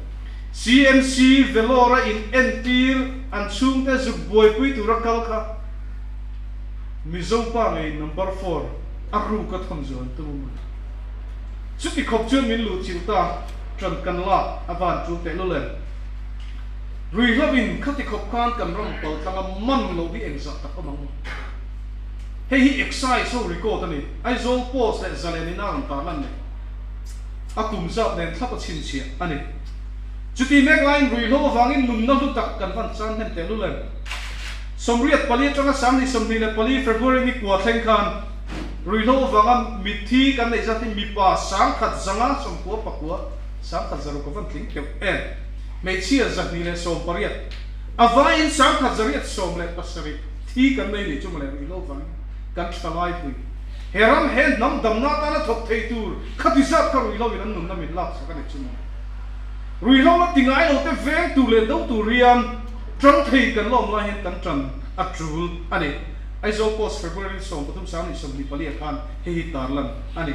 CMC Vellore-a in entir an chhungte zuk buaipui tura kal kha Mizo pa ngei number four a ruk a thawn zuan tum a maw? Chuti khawp chuan min luh chilh ta, ṭan kan lak a van ṭul teh lul em? Ruihhlo in khati khawp khan kan ram pal tlang a man loh hi engzah tak awm ang maw? Hei hi excise ho record a ni, Aizawl Post leh Zalen in a rawn tarlan leh a kum zat nen thlap a chhinchhiah a ni. Chuti mek laiin ruihhlo avangin nunna hlu tak kan van chan hnem teh lul em? 84 atanga 2024 February ni kua thleng khan ruihhlo avanga mitthi kan neih zat hi mipa 1999, 1600 ka van tling keuh em? Hmeichhia 218, a vaiin 1817 thi kan nei nih chu mawle ruihhlo vangin kan tha laipui. He ram he hnam damna atana thawk thei tur khati zat kha ruihhlo in an nunna min lak sak a ni chu mawle. Ruihhlo la ti ngai lo te veng tur leh do tur hian Ṭang thei kan lawm lai hian kan ṭan a ṭul a ni. Aizawl Post February 13 2024 ah khan hei hi tarlan a ni.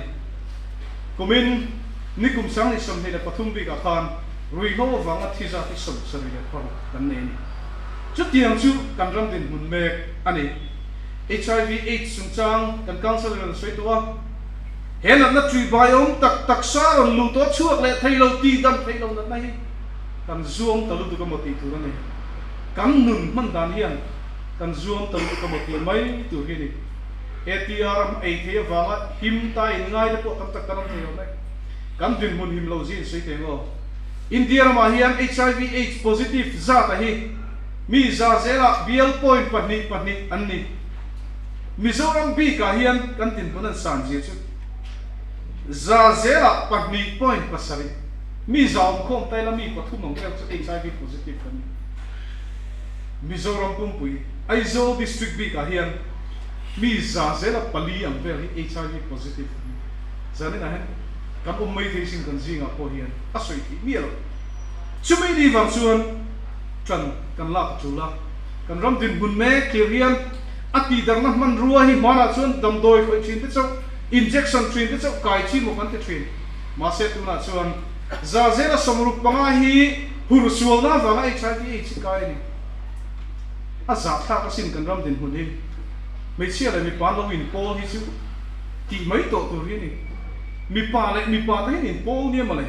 Kumin ni kum 2023 bikah khan ruihhlo avanga thi zat hi 76 kan nei a ni. Chutiang chu kan ram dinhmun mek a ni. Hiv aids chungchang kan councillor in a sawi tawh a, he natna ṭuibaiawm tak taksa rawn luh tawh chhuak leh thei lo tih dam theih lo natna hi kan zuam ta lutuk emaw tih tur a ni. Kan nun hman dan hian kan zuam ta lutuk emaw tih mai tur hi a ni. ATR a ei thei avanga him ta in ngai te pawh tam tak kan awm thei awm e. Kan dinhmun him lo zin sawi teng aw. India ramah hian hiv aids positive zat a hi mi za zelah bial point 2 2 an ni. Mizoram bikah hian kan dinhmun an san zia chu za zelah pahnih point pasarih mi za awmkhawm taila mi pathum ang vel chu hiv positive kan ni. Mizoram pumpui Aizawl district bikah hian mi za zela pali ang vel hi hiv positive an ni. Zaninah hian kan awm mai thei sin kan zingah pawh hian a sawi theih miah lo. Chumi ni vang chuan ṭan kan lak a ṭul a, kan ram dinhmun mek thlir hian a tihdarhna hmanrua hi hmanah chuan damdawi khawih ṭhin te chauh, injection ṭhin te chauh kai chi maw kan ti ṭhin. Mahse tunah chuan za zela 65 hi hur sualna avanga hiv aids hi kai a ni. A zahthlak asin kan ram dinhmun hi. Hmeichhia leh mipa an lo inpawl hi chu tih mai tawh tur hi a ni. Mipa leh mipa te hian inpawl nia mawle.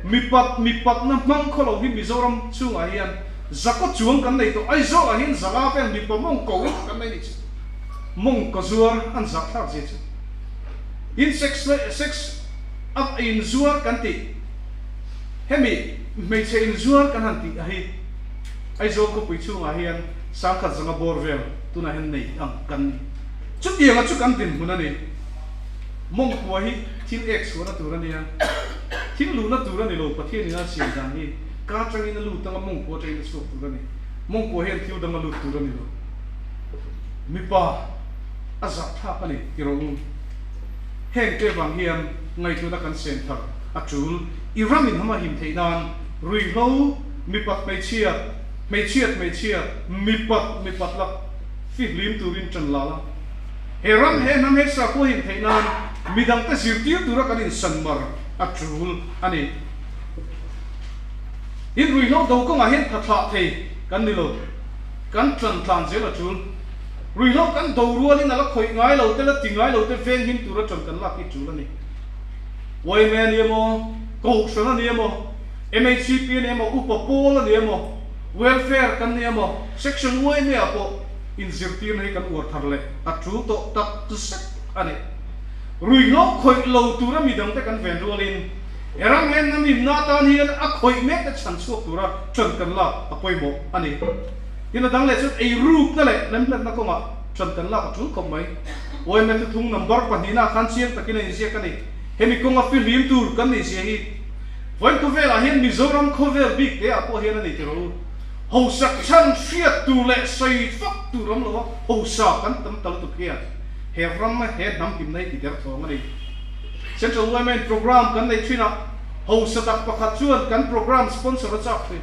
Mipat mipatna hmang khaw lo hi Mizoram chhungah hian zakaw chuang kan nei tawh. Aizawlah hian zanga vel mipa mawng ko kan nei nih chu. Mawng ka zuar an zahthlak zia chu. In sex leh sex a inzuar kan tih hemi hmeichhe inzuar kan han tih a hi Aizawl khawpui chhungah hian 10,000 zanga bawr vel tunah hian nei ang kan ni. Chutianga chu kan dinhmun a ni. Mawngkua hi thil ek chhuahna tur a nia. Thil luhna tur a ni lo, Pathian in a siam dan hi ka atangin a lut anga mawngkua atangin a chhuak tur a ni. Mawngkua hian thil dang a lut tur a ni lo. Mipa a zahthlak a ni ti rawh u. Heng te vang hian ngaihtuahna kan sen thar a tul. I ram in hama him theih nan ruihhlo mipat hmeichhiat, hmeichhiat hmeichhiat, mipat mipat lak fihlim turin tan la la. He ram he hnam he sakhua him theih nan midangte zirtir tura kan insan mar a tul a ni. In ruihhlo do kawngah hian tha thlah thei kan ni lo, kan tan tlan zel a tul. Ruihhlo kan do rualin a la khawih ngai lo te la ti ngai lo te veng him tura tan kan lak hi tul a ni. Yma a ni emaw, Kohhran a ni emaw, MHCP a ni emaw, Upa Pawl a ni emaw, Welfare kan ni emaw, Section yma ah pawh inzirtirna hi kan uar thar leh a tul tawh tak zet a ni. Ruihhlo khawih lo tura midangte kan ven rualin he ram hen a mimna atan hian a khawih mekte chhan chhuak tura ṭan kan lak a pawimawh a ni. Tin a dang leh chuan eirukna leh hlemhletna kawngah ṭan kan lak a tul khawp mai. Yma thuthung number pahnihna khan chiang takin a inziak a ni. Hemi kawnga fihlim tur kan nih zia hi vawiin khawvelah hian Mizoram khawvel bik te ah pawh hian a ni tiraw u. Hausak chhan hriat tur leh sawi fak tur awm lo a, hausa kan tam ta lutuk hian he ram he hnam himna hi ti der thawng a ni. Central Women Programme kan neih thin a, hausa tak pakhat chuan kan programme sponsor a chak thin.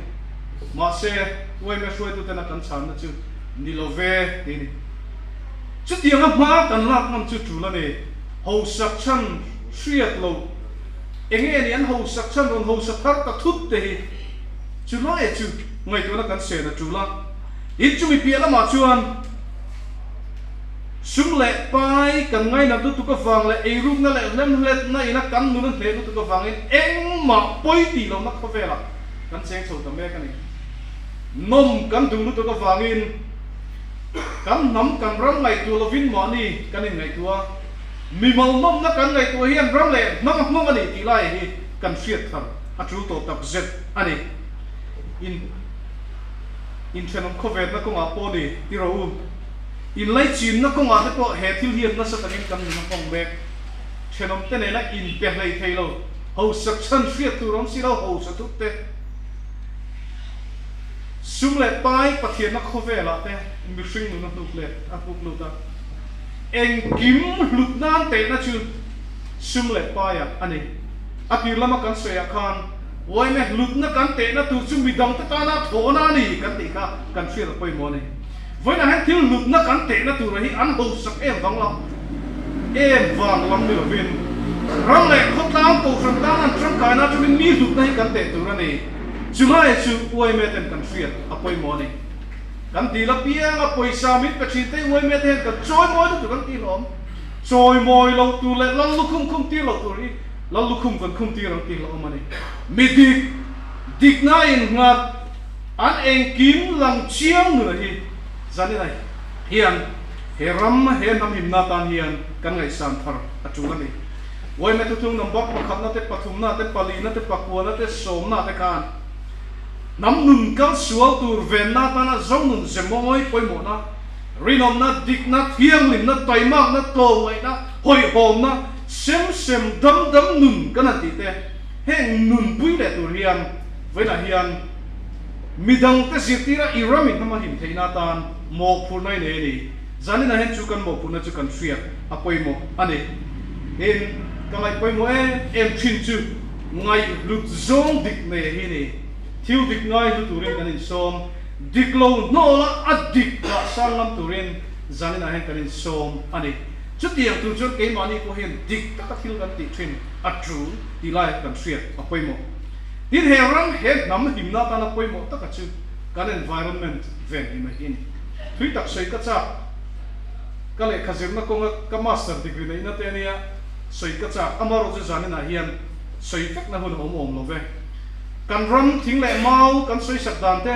Mahse, yma hruaituten a kan chhanna chu ni lo ve tih a ni. Chutianga hma kan lak ngam chu tul a ni. Hausak chhan hriat loh enge ni an hausak chhan rawn hausa thar ta thut te hi. Chu lai chu ngaihtuahna kan sen a tul a, in chumi piah lamah chuan sum leh pai kan ngainat lutuk avang leh eirukna leh hlemhletna ina kan nun a hneh lutuk avangin engmah pawi tih lohna khawvelah kan cheng chho ta mek a ni. Nawm kan duh lutuk avangin kan hnam kan ram ngaihtuah lovin mahni kan inngaihtuah a, mimal nawmna kan ngaihtuah hian ram leh hnam a hmang a ni tih lai hi kan hriat thar a tul tawh tak zet a ni. In inthenawm khawvetna kawngah pawh ni ti rawh u. Inlaichinna kawngah te pawh he thil hian nasa takin kan nun a hmang mek. Thenawm te nena inpe hlei thei lo, hausak chhan hriat tur awm si lo, hausa thut te, sum leh pai Pathianna khawvelah te mihring nun a hnuk let a hnuk lut a. Engkim hlut nan tehna chu sum leh paiah a ni. A tir lama kan sawiah khan yma hlutna kan tehna tur chu midangte tana thawhna a ni kan tih kha kan hriat a pawimawh a ni. Vawiinah hian thil hlutna kan tehna tura hi an hausak em vang lam em vang lam ni lovin ram leh khawtlang kohhran tan an tangkaina atangin mi hlutna hi kan teh tur a ni. Chulai chu yma ten kan hriat a pawimawh a ni. Kan dil apiang a pawisa min pe thin te uaime te hian kan chawimawi lutuk an tih hlawm. Chawimawi lo tur leh lal lukhum khum tir lo tur hi lal lukhum kan khum tir ang tih hlawm a ni. Mi dik, dikna innghat, an engkim lang chiang nuna hi zanin hian he ram, he hnam himna tan hian kan ngaihsan thar a tul a ni. Uaime thuthung number pakhatna te, pathumna te, palina te, pakuana te, sawmna te khan Hnam nun kal sual tur venna atana zo nun ze mawi pawimawhna, rinawmna, dikna, thianghlimna, taimakna, tlawmngaihna, hawihhawmna, sem sem dam dam nun kan han tih te, heng nun pui leh tur hian vawiinah hian midangte zirtira i ram in hnam a him theihna atan mawhphurhna i nei a ni. Zaninah hian chu kan mawhphurhna chu kan hriat a pawimawh a ni. Tin, ka ngaih pawimawh em em thin chu. Ngaihhlut zawng dik nei hi ni. Thil dik ngaihlu turin kan insawm. Dik lo hnawla a dik dah sang ngam turin zaninah hian kan insawm a ni. Chutiang tur chuan keimahni pawh hian dik taka thil kan tih thin a tul tih lai kan hriat a pawimawh. Tin, he ram, he hnam himna atana pawimawh taka chu kan environment ven hi mai hi a ni. Thui tak sawi ka chak. Ka lehkha zirna kawnga ka master degree neihna te ania. Sawi ka chak, amaherawh chu zaninah hian sawi vekna hun a awm awm lo ve. Kan ram thing leh mau kan sawi sak dan te,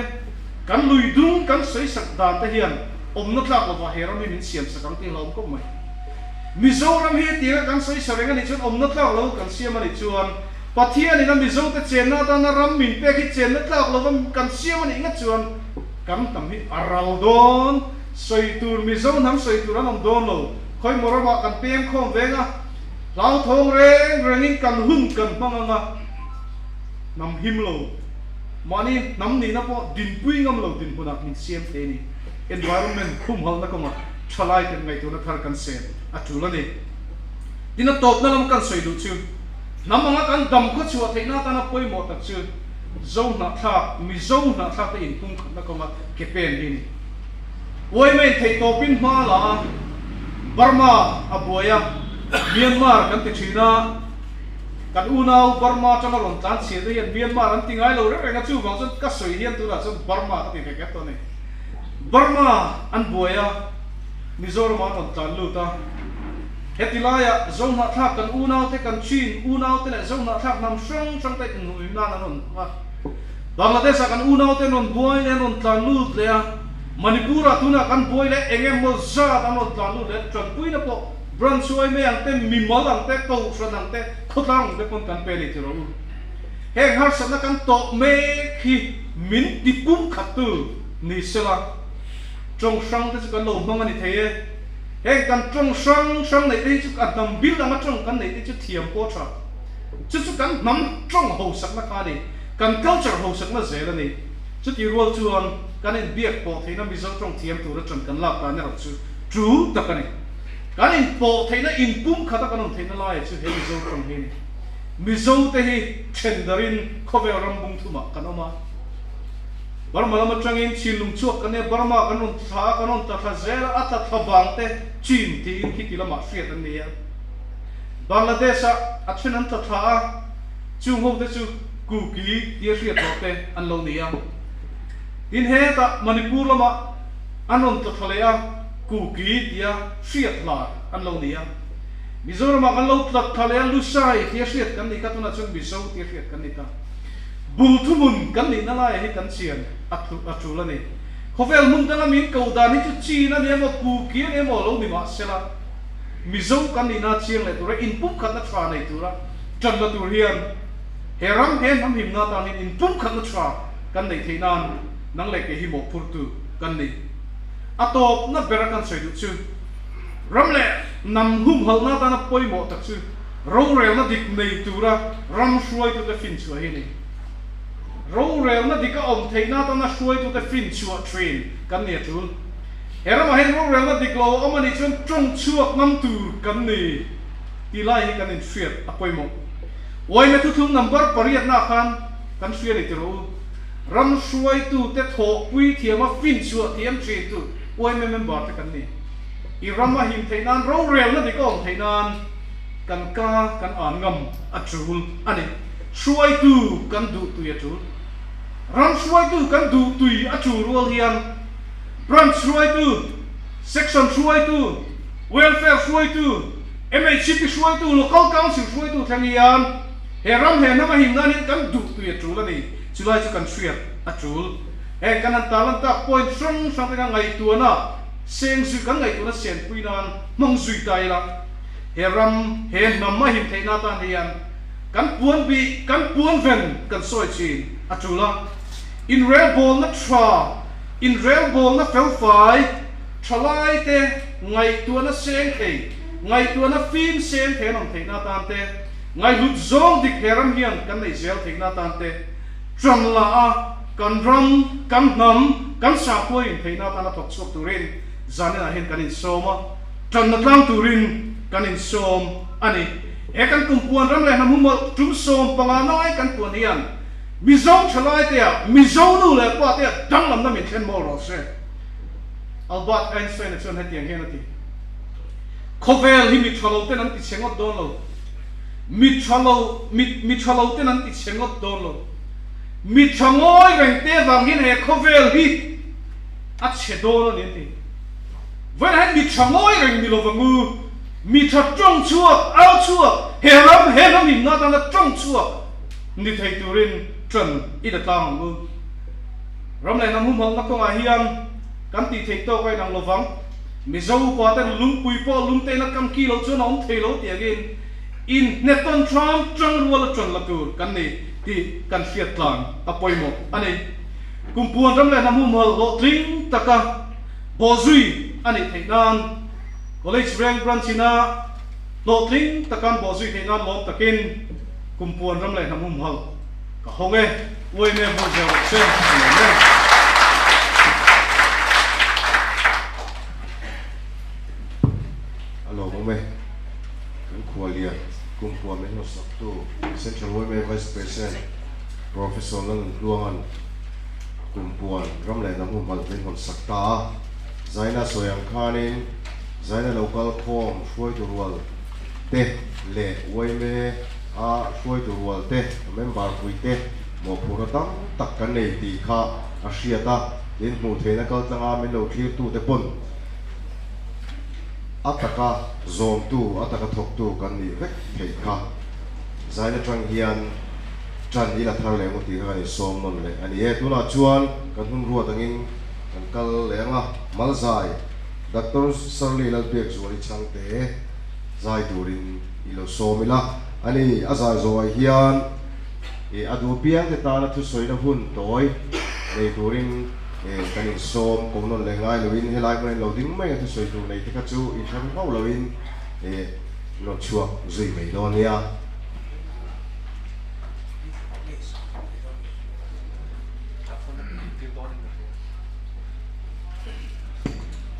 kan lui dung kan sawi sak dan te hian awmna tlak lovah he ram hi min siam sak ang tih hlauhawm khawp mai. Mizoram hi tirah kan sawi sa reng a nih chuan awmna tlak lo kan siam a nih chuan Pathianin a Mizote chenna atana ram min pek hi chenna tlak lova kan siam a nih ngat chuan kan hnam hi a ral dawn. Sawi tur Mizo hnam sawi tur an awm dawn lo. Khawimaw ramah kan peng khawm veng a, hlauthawng reng rengin kan hun kan hmang ang a, hnam him lo, mahni hnam nihna pawh dinpui ngam lo dinhmunah min siam thei a ni. Environment khumhalhna kawngah thalai ten ngaihtuahna thar kan sen a tul a ni. Tin a tawpna lam kan sawi duh chu, hnam anga kan dam khawchhuah theihna atana pawimawh tak chu Zo hnahthlak, Mizo hnahthlak te inpumkhatna kawnga ke pen hi a ni. Uaima in theih tawpin hma la a, Burma a buai a, Myanmar kan ti thin a, kan unau Burma atanga rawn tlan chhiat te hian Myanmar an ti ngai lo reng reng a, chuvang chuan ka sawi hian tunah chuan Burma ka ti ve kher tawh a ni. Burma an buai a, Mizoram ah an rawn tlan lut a, heti laiah Zohnahthlak kan unau te, kan Chin unau te leh Zohnahthlak hnam hrang hrang te inhmuhim nan an rawn hmang a, Bangladesh ah kan unau te an rawn buai leh an rawn tlan lut leh a, Manipur ah tunah kan buai leh eng emaw zat an rawn tlan lut leh tanpuina pawh branch uai mai ang te, mimal ang te, kohhran ang te, khawtlang ang te pawn kan pe nei ti rawh u. Heng harsatna kan tawh mek hi min ti pum khat tu ni sela tawng hrang te chu kan lo hmang a ni thei e. Heng kan tawng hrang hrang neih te hi chu a hnam bil anga tawng kan neih te chu thiam pawh tha. Chu chu kan hnam tawng hosakna kha a ni. Kan culture hosakna zel a ni. Chuti rual chuan kan inbiak pawh theihna Mizo tawng thiam tura ṭan kan lak dan erawh chu ṭul tak a ni. Kan inpawh theihna inpum khata kan awm theihna laiah chu he Mizo tawng hi a ni. Mizo te hi ṭhen darin khawvel ram bung thumah kan awm a. Burma lam aṭangin Chinlung chhuak kan nia, Burma kan rawn thla a, kan rawn tla thla zel a, a tla thla vang te Chin tiin khiti lamah hriat an ni a. Bangladesh-ah a ṭhen an tla thla a, chung ho te chu Kuki tia hriat hlawh te an lo ni a. Tin hetah Manipur lamah an rawn tla thla leh a, Kuki tia hriat hlar an lo ni a. Mizoramah kan lo tla thla leh a, Lusai tia hriat kan nih kha tunah chuan Mizo tia hriat kan ni ta. Bul thuhmun kan nihna laiah hi kan chian a a tul a ni. Khawvel hmun danga min ko dan hi chu Chin a ni emaw Kuki a ni emaw lo ni mahsela Mizo kan nihna chiang leh tura inpumkhatna tha nei tura tanna tur hian He ram he hnam himna atan hian inpumkhatna tha kan neih theih nan nang leh kei hi mawhphurtu kan ni. A tawpna bera kan sawi duh chu ram leh hnam humhalhna atana pawimawh tak chu rorelna dik nei tura ram hruaitute finchhuah hi a ni. Rorelna dik a awm theihna atana hruaitute finchhuah thin kan ni a tul. He ramah hian rorelna dik lo a awm a nih chuan tawng chhuak ngam tur kan ni tih lai hi kan inhriat a pawimawh. Uaina thuthlung number pariatna khan kan hria ni tiro u. Ram hruaitute thawhpui thiama finchhuah thiam thintu uaina member te kan ni. I ram a him theih nan rorelna dik a awm theih nan kan ka kan an ngam a tul a ni. Hruaitu kan duh tui a tul. Ram hruaitu kan duh tui a tul rual hian. Branch hruaitu, Section hruaitu, Welfare hruaitu, MHCP hruaitu, Local Council hruaitu thleng hian he ram he hnam a him nan hian kan duh tui a tul a ni. Chulai chu kan hriat a tul. Heng kan han tarlan tak point hrang hrang te kha ngaihtuahna seng zui kan ngaihtuahna senpui nan hmang zui ta ila he ram he hnam a him theihna atan hian kan puan bih kan puan ven kan sawi thin a tul a. Inrelbawlna tha, inrelbawlna felfai, thalaite ngaihtuahna seng thei, ngaihtuahna fim seng thei an awm theihna atan te, ngaihhlut zawng dik he ram hian kan neih zel theihna atan te, ṭan la a kan ram, kan hnam, kan sakhua in theihna atana thawk chhuak turin zaninah hian kan insawm a, ṭanna tlang turin kan insawm a ni. He kan kumpuan ram leh hnam humawlh ṭum 15 lai kan puan hian Mizo thalaite-ah, Mizo nu leh pate-ah danglamna min thlen mawl rawh se. Albert Einstein-a chuan hetiang hian a ti, Khawvel hi mi tha lo ten an ti chhe ngawt dawn lo. Mi tha lo, mi, mi tha lo ten an ti chhe ngawt dawn lo. Mi tha ngawi reng te vang hian he khawvel hi a chhe dawn a ni an ti. Vawiinah hian mi tha ngawi reng ni lo vangu, mi tha tawng chhuak, au chhuak, he ram, he hnam himna atana tawng chhuak ni thei turin ṭan i la tlang ang u. Ram leh hnam humhalhna kawngah hian kan tih theih tawk a inang lo vang. Mizo upa ten lungpui pawh lungtein a kam ki loh chuan a awm thei lo tih angin inhnetawn ṭham ṭang rual a ṭan la tur kan ni tih kan hriat tlan a pawimawh a ni. Kumpuan ram leh hnam humhalh hlawhtling taka bawhzui a nih theih nan College Veng Branch ina hlawhtling taka an bawhzui theih nan lawm takin Kumpuan ram leh hnam humhalh ka hawng e, uaime hmuh zel rawh se a lawm e. A lawmawm e, kan khualian Kumpuan min hlawhsaktu Central yma Vice President Professor Lalnuntluanga'n Kumpuan ram leh hnam humhalh min hawnsak ta a, Zaina sawi ang khanin Zaina lo kal khawm hruaitu rual te leh yma a hruaitu rual te, a member pui te mawhphurhna tam tak kan nei tih kha a hriat a, tin hmuh theihna kal tlanga min lo thlirtu te pawn a taka zawmtu, a taka thawktu kan nih vek theih kha zain atang hian tan i la thar leh ang u tih kha kan insawm nawn leh a ni e. Tunah chuan kan hun ruat angin kan kal leh ang a, Malzai Doctor Shirley Lalbiakzuali chhangte zai turin i lo sawm ila a ni. A zai zawhah hian i a duh piangte tana thusawina hun tawi nei turin kan insawm ko nawn leh ngai loin helai hmun in lo ding mai a thusawi tur nei te kha chu inhrang hauh loin i rawn chhuak zui mai dawn nia.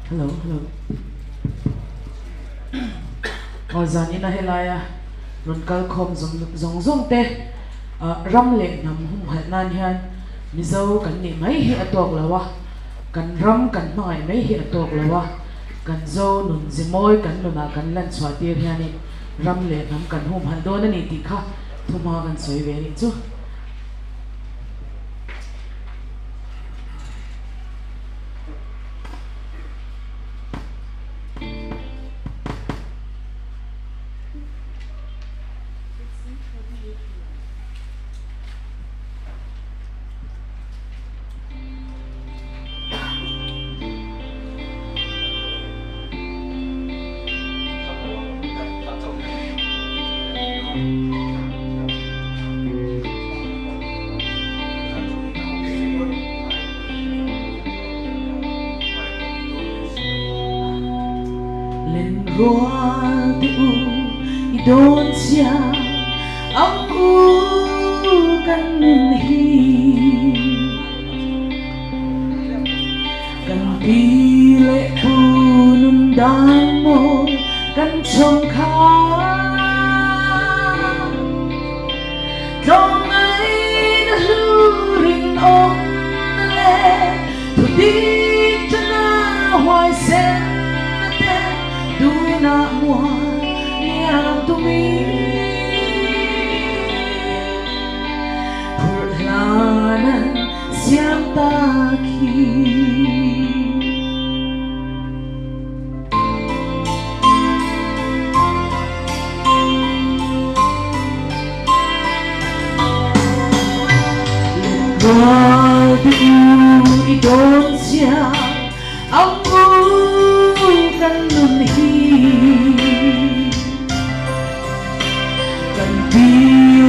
Hello hello Aw zan ina helaia rawn kal khawm zawng zawng zawng te ram leh hnam humhalh nan hian Mizo kan nih mai hi a tawk lo a, kan ram kan hmangaih mai hi a tawk lo a, kan Zo nun zimawi kan nunah kan lan chhuah tir hianin ram leh hnam kan humhalh dawn a ni tih kha thuma kan sawi ve anih chu. Lenrual te u i dawn chiang ang u kan nun hi Kan pi leh pu nun dan maw kan chhawm kha Tlawmngaihna hlu rinawmna leh thudik tana huaisenna te tunah muan liam tumin phurh hlan an siam tak hi. Misual te u i dawn chiang ang u kan nun hi. Kan pi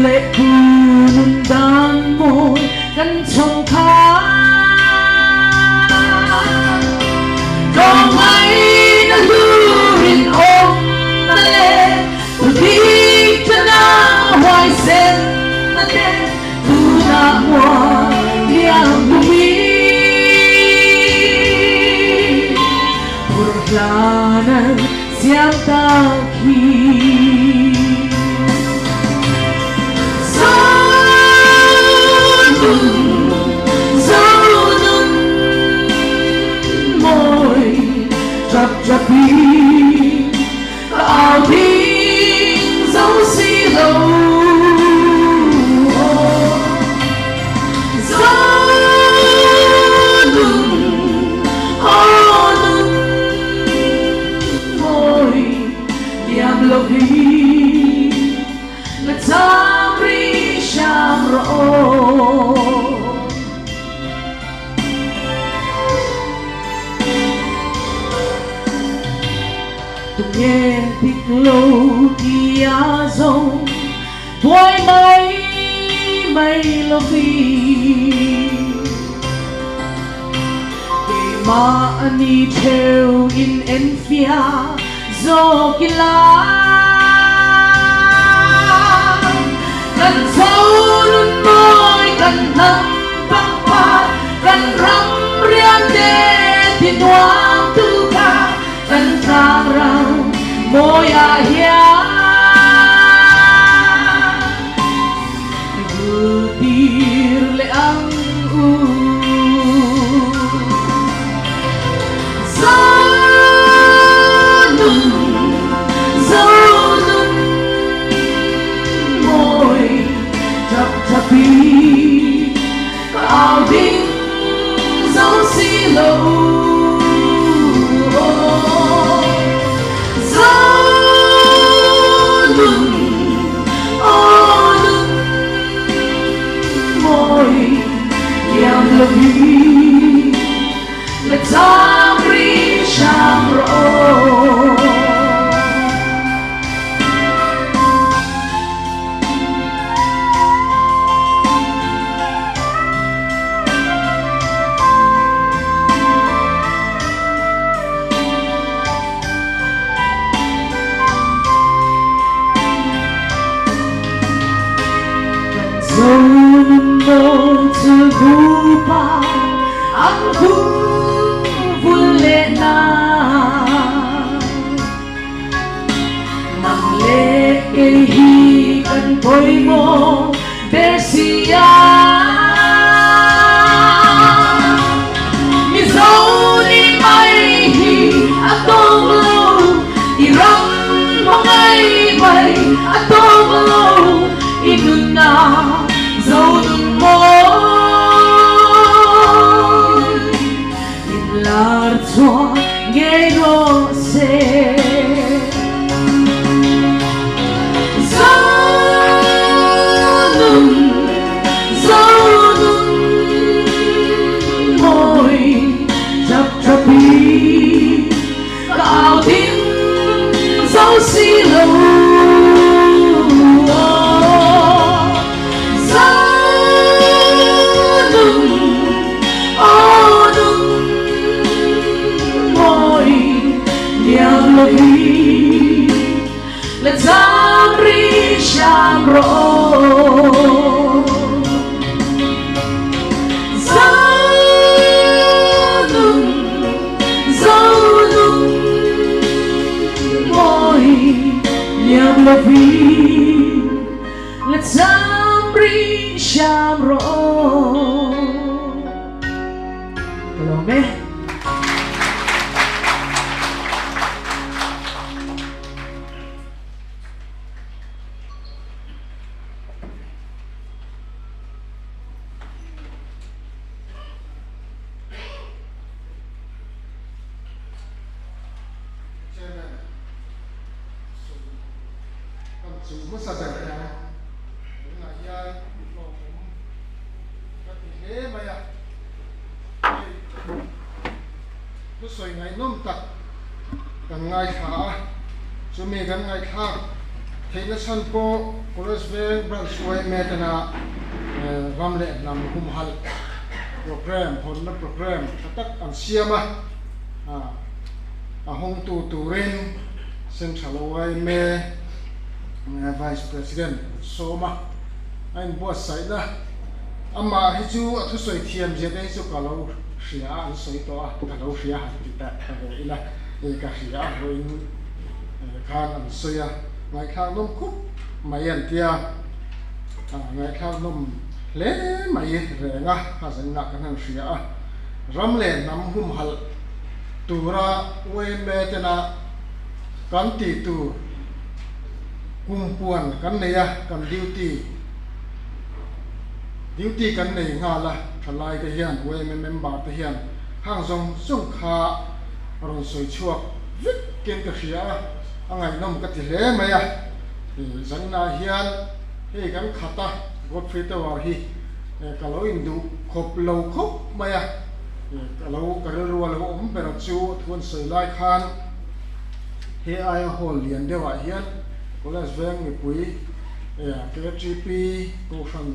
leh pu nun dan mawi kan chhawm kha. Tlawmngaihna hlurin awmna leh thudik tana huaisenna te tunah mual liam hmumi. Phurh hlan an siam tak hi. Zonun, zonun mawi chap chapin ka au ding zo si lo. Zonun, aw nun mawi liam lo hi la cham rih hram rawh aw. Tunge dik lo tia zo buai mai mai lovi. Keimahni theu in enfiah zawk ila. Kan chho nun mawi kan hnam pangpar kan ram rian te ti nuam tu kha kan tlang ram mawiah hian i bul tir leh ang u. Zonun, zonun mawi chap chapi ka au ding zo si lo. Zonun, aw nun mawi liam lo hi la cham rih hram rawh aw. Kan zonun mawi chulhu pa ang vul leh na. Nang leh kei hi kan pawimawh ber si a. Mizo nih mai hi a tawk lo, i ram hmangaih mai a tawk lo, i nunna zo nun mawi. In lar chhuah ngei rawh se. Zonun, zonun mawi chap chapi ka au ding zo si lo. Zonun, aw nun mawi liam lo hi la cham rih hram rawh aw. Zonun, zonun mawi liam lo hi la cham rih hram rawh aw. Ka lawm e. Chairman, sum kan chu hmasa ber ang. Tunah hian hlawm awm. ti hle mai a, hei thusawi ngaihnawm tak kan ngaithla a, chumi kan ngaihthlak theihna chhan pawh College Veng Branch yma tena ram leh hnam humhalh programme hawnna programme tha tak an siam a, a hawngtu turin Central yma Vice President an sawm a. A inbuatsaihna amah hi chu a thusawi thiam zia te hi chu ka lo hria a, an sawi tawh a, ka lo hria han ti ta ve ila e ka hria a vawiin khan an sawi a, ngaihthlak nawm khup mai an tia, ngaihthlak nawm hle mai reng a, kha zaninah kan han hria a, ram leh hnam humhalh tura yma tena kan tih tur. Kum puan kan nei a, kan duty duty kan nei nghal a, thalai te hian yma member te hian hang zawng zawng kha a rawn sawi chhuak vek ken ka hria a, a ngaihnawm ka ti hle mai a, zaninah hian hei kan khat a, Godfrey Tower hi ka lo induh khawp lo khawp mai a, ka lo ka rilru a lo awm ber chu thu an sawi lai khan. He aia hall lian deuhah hian College veng mipui KTP Kohhran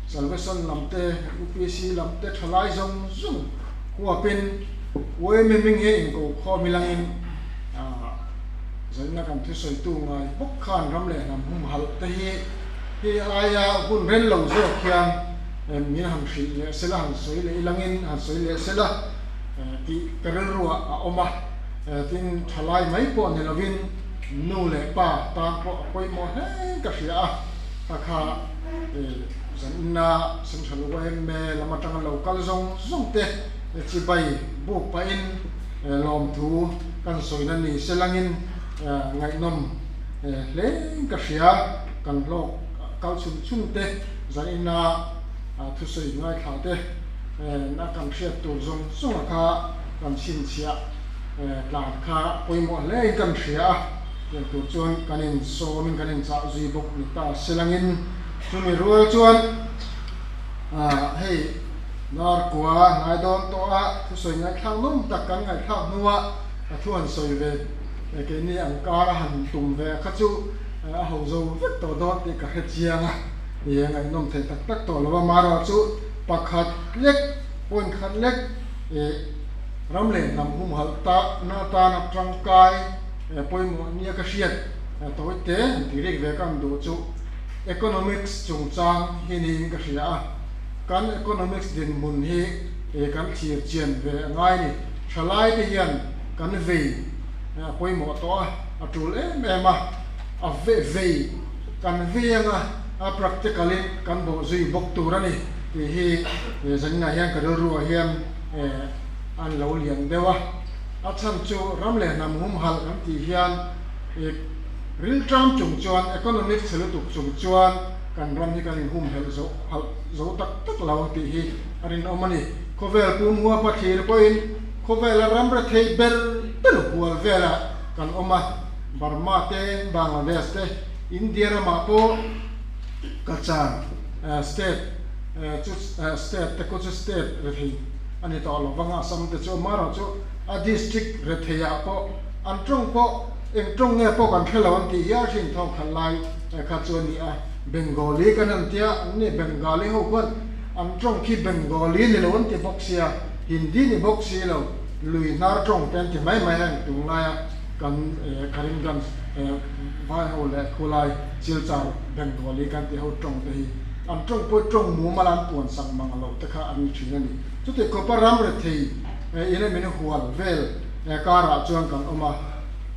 Salvation lam te, UPC lam te thalai zawng zawng huapin yma hming hi inkokhawm ilangin zaina kan thusawitu ngai bawk khan ram leh hnam humhalh te hi hei aia hun rel lo zawk hian min han hrilh leh sela han sawi leh ilangin han sawi leh sela tih ka rilruah a awm a. Tin, thalai mai pawh ni lovin nu leh pa tan pawh a pawimawh hle ka hria a, kha kha zaninna Central yma lam atanga lo kal zawng zawng te chibai buk pahin lawmthu kan sawina ni se langin ngaihnawm hle ka hria, kan hlawk kal chhun chhun te zaninna thusawi ngaithla te na kan hriat tur zawng zawnga kha kan chhinchhiah tlan kha pawimawh hle in kan hria a, tiang tur chuan kan insawm in kan inchah zui bawk ni ta silangin chumi rual chuan hei dar kua hnai dawn tawh a thusawi ngaihthlak nawm tak kan ngaihthlak hnua a thu han sawi ve keini ang kar a han tum ve kha chu a ho zo vek tawh dawn tih ka hre chiang a, ih a ngaihnawm thei tak tak tawh lo a, marawh chu pakhat lek point khat lek ih ram leh hnam humhalh ta na atana tangkai pawimawh nia ka hriat tawi te han tih rik ve ka ang duh chu economics chungchang hi niin ka hria a, kan economics dinhmun hi kan thlir chian ve a ngai ni. Thalai te hian kan vei a pawimawh tawh a, a tul em em a, a vei kan vei anga a practical in kan bawhzui bawk tur a ni tih hi zaninah hian ka rilruah hian an lo lian deuh a, a chhan chu ram leh hnam humhalh kan tih hian rilṭam chung chuan economic chhe lutuk chung chuan kan ram hi kan inhumhelh zo halh zo tak tak lo tih hi a rinawm a ni. Khawvel pum huapa thlir pawhin khawvela ram rethei ber ber hual velah kan awm a, Burma te, Bangladesh te, India ramah pawh Cachar state chu state te khu chu state rethei a ni tawh lo vang a, Assam te chu amaherawh chu a district rethei ah pawh an tawng pawh eng tawng nge pawh kan hre lo an tih hial thin thawk khat lai kha chu a ni a, Bengali kan han tia an ni Bengali ho khuan an tawng khi Bengali ni lo an ti bawk sia, Hindi ni bawk si lo, lui hnar tawng te an ti mai mai a eng tunlaia kan Karimganj vai ho leh khulai Silchar Bengali kan tih ho tawng te hi an tawng pawh tawng mumal an puan sak mang loh te kha an ni thin a ni. Chuti khawpa ram rethei in a min hual vel karah chuan kan awm a,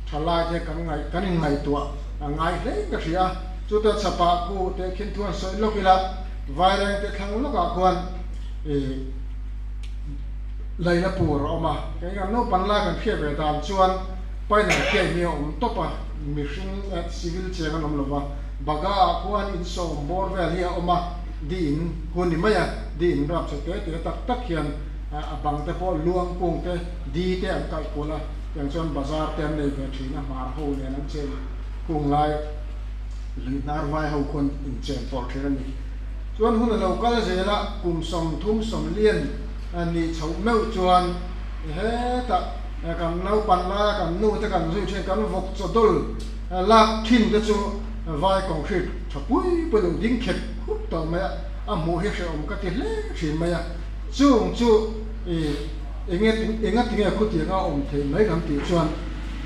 thalai te kan ngaih kan inngaihtuah a ngai hle in ka hria a, chuta chhapah khu tehkhin thu an sawi lawk ila Vaireng te thlang lawkah khuan ih laina pur a awm a, kei kan naupang lai kan hriat ve dan chuan Painal kiai hi a awm tawp a, mihring civil cheng an awm lo va, Baga ah khuan in sawm bawr vel hi a awm a, di in hun ni mai a, di in rap chhe te te tak tak hian a bang te pawh luang kung te, di te an kalh kual a, tiang chuan bazar te an nei ve thin a, hmar ho nen an chen kung lai lui hnar vai ho khuan in chen pawlh thin a ni. Chuan hun a lo kal zel a, kum 30 sawmlian nih chhoh meuh chuan hetah kan naupan laia kan nu te kan zui thin kan vawk chawdawl lak thin te chu vai concrete tha pui pui lo ding khet khup tawh mai a, a hmuh hi hrehawm ka ti hle thin mai a. Chung chu enge enga tinge khutianga a awm thei mai kan tih chuan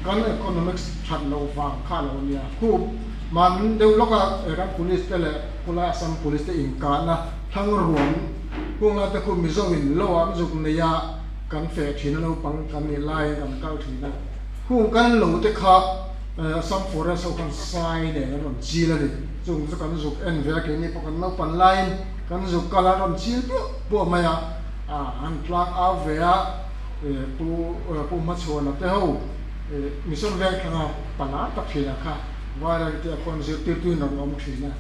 kan economics that loh vang kha a lo nia. Khu man deuh lawka kan police te leh khulai Assam police te inkahna thlang ruam hunga te khu Mizo in lo an zuk nei a kan feh thin a naupang kan nih laiin kan kal thin a. Khung kan lo te kha Assam forest ho khan sai nen an rawn chil a ni. Chung chu kan zuk en ve a keini pawh kan naupan laiin kan zuk kal a rawn chil piah piah mai a, an tlang au ve a Pu Pu Hmachhuana te ho Mission Vengthanga pala tak thin a kha Vairengte a khawn zirtirtu in rawn awm thin a,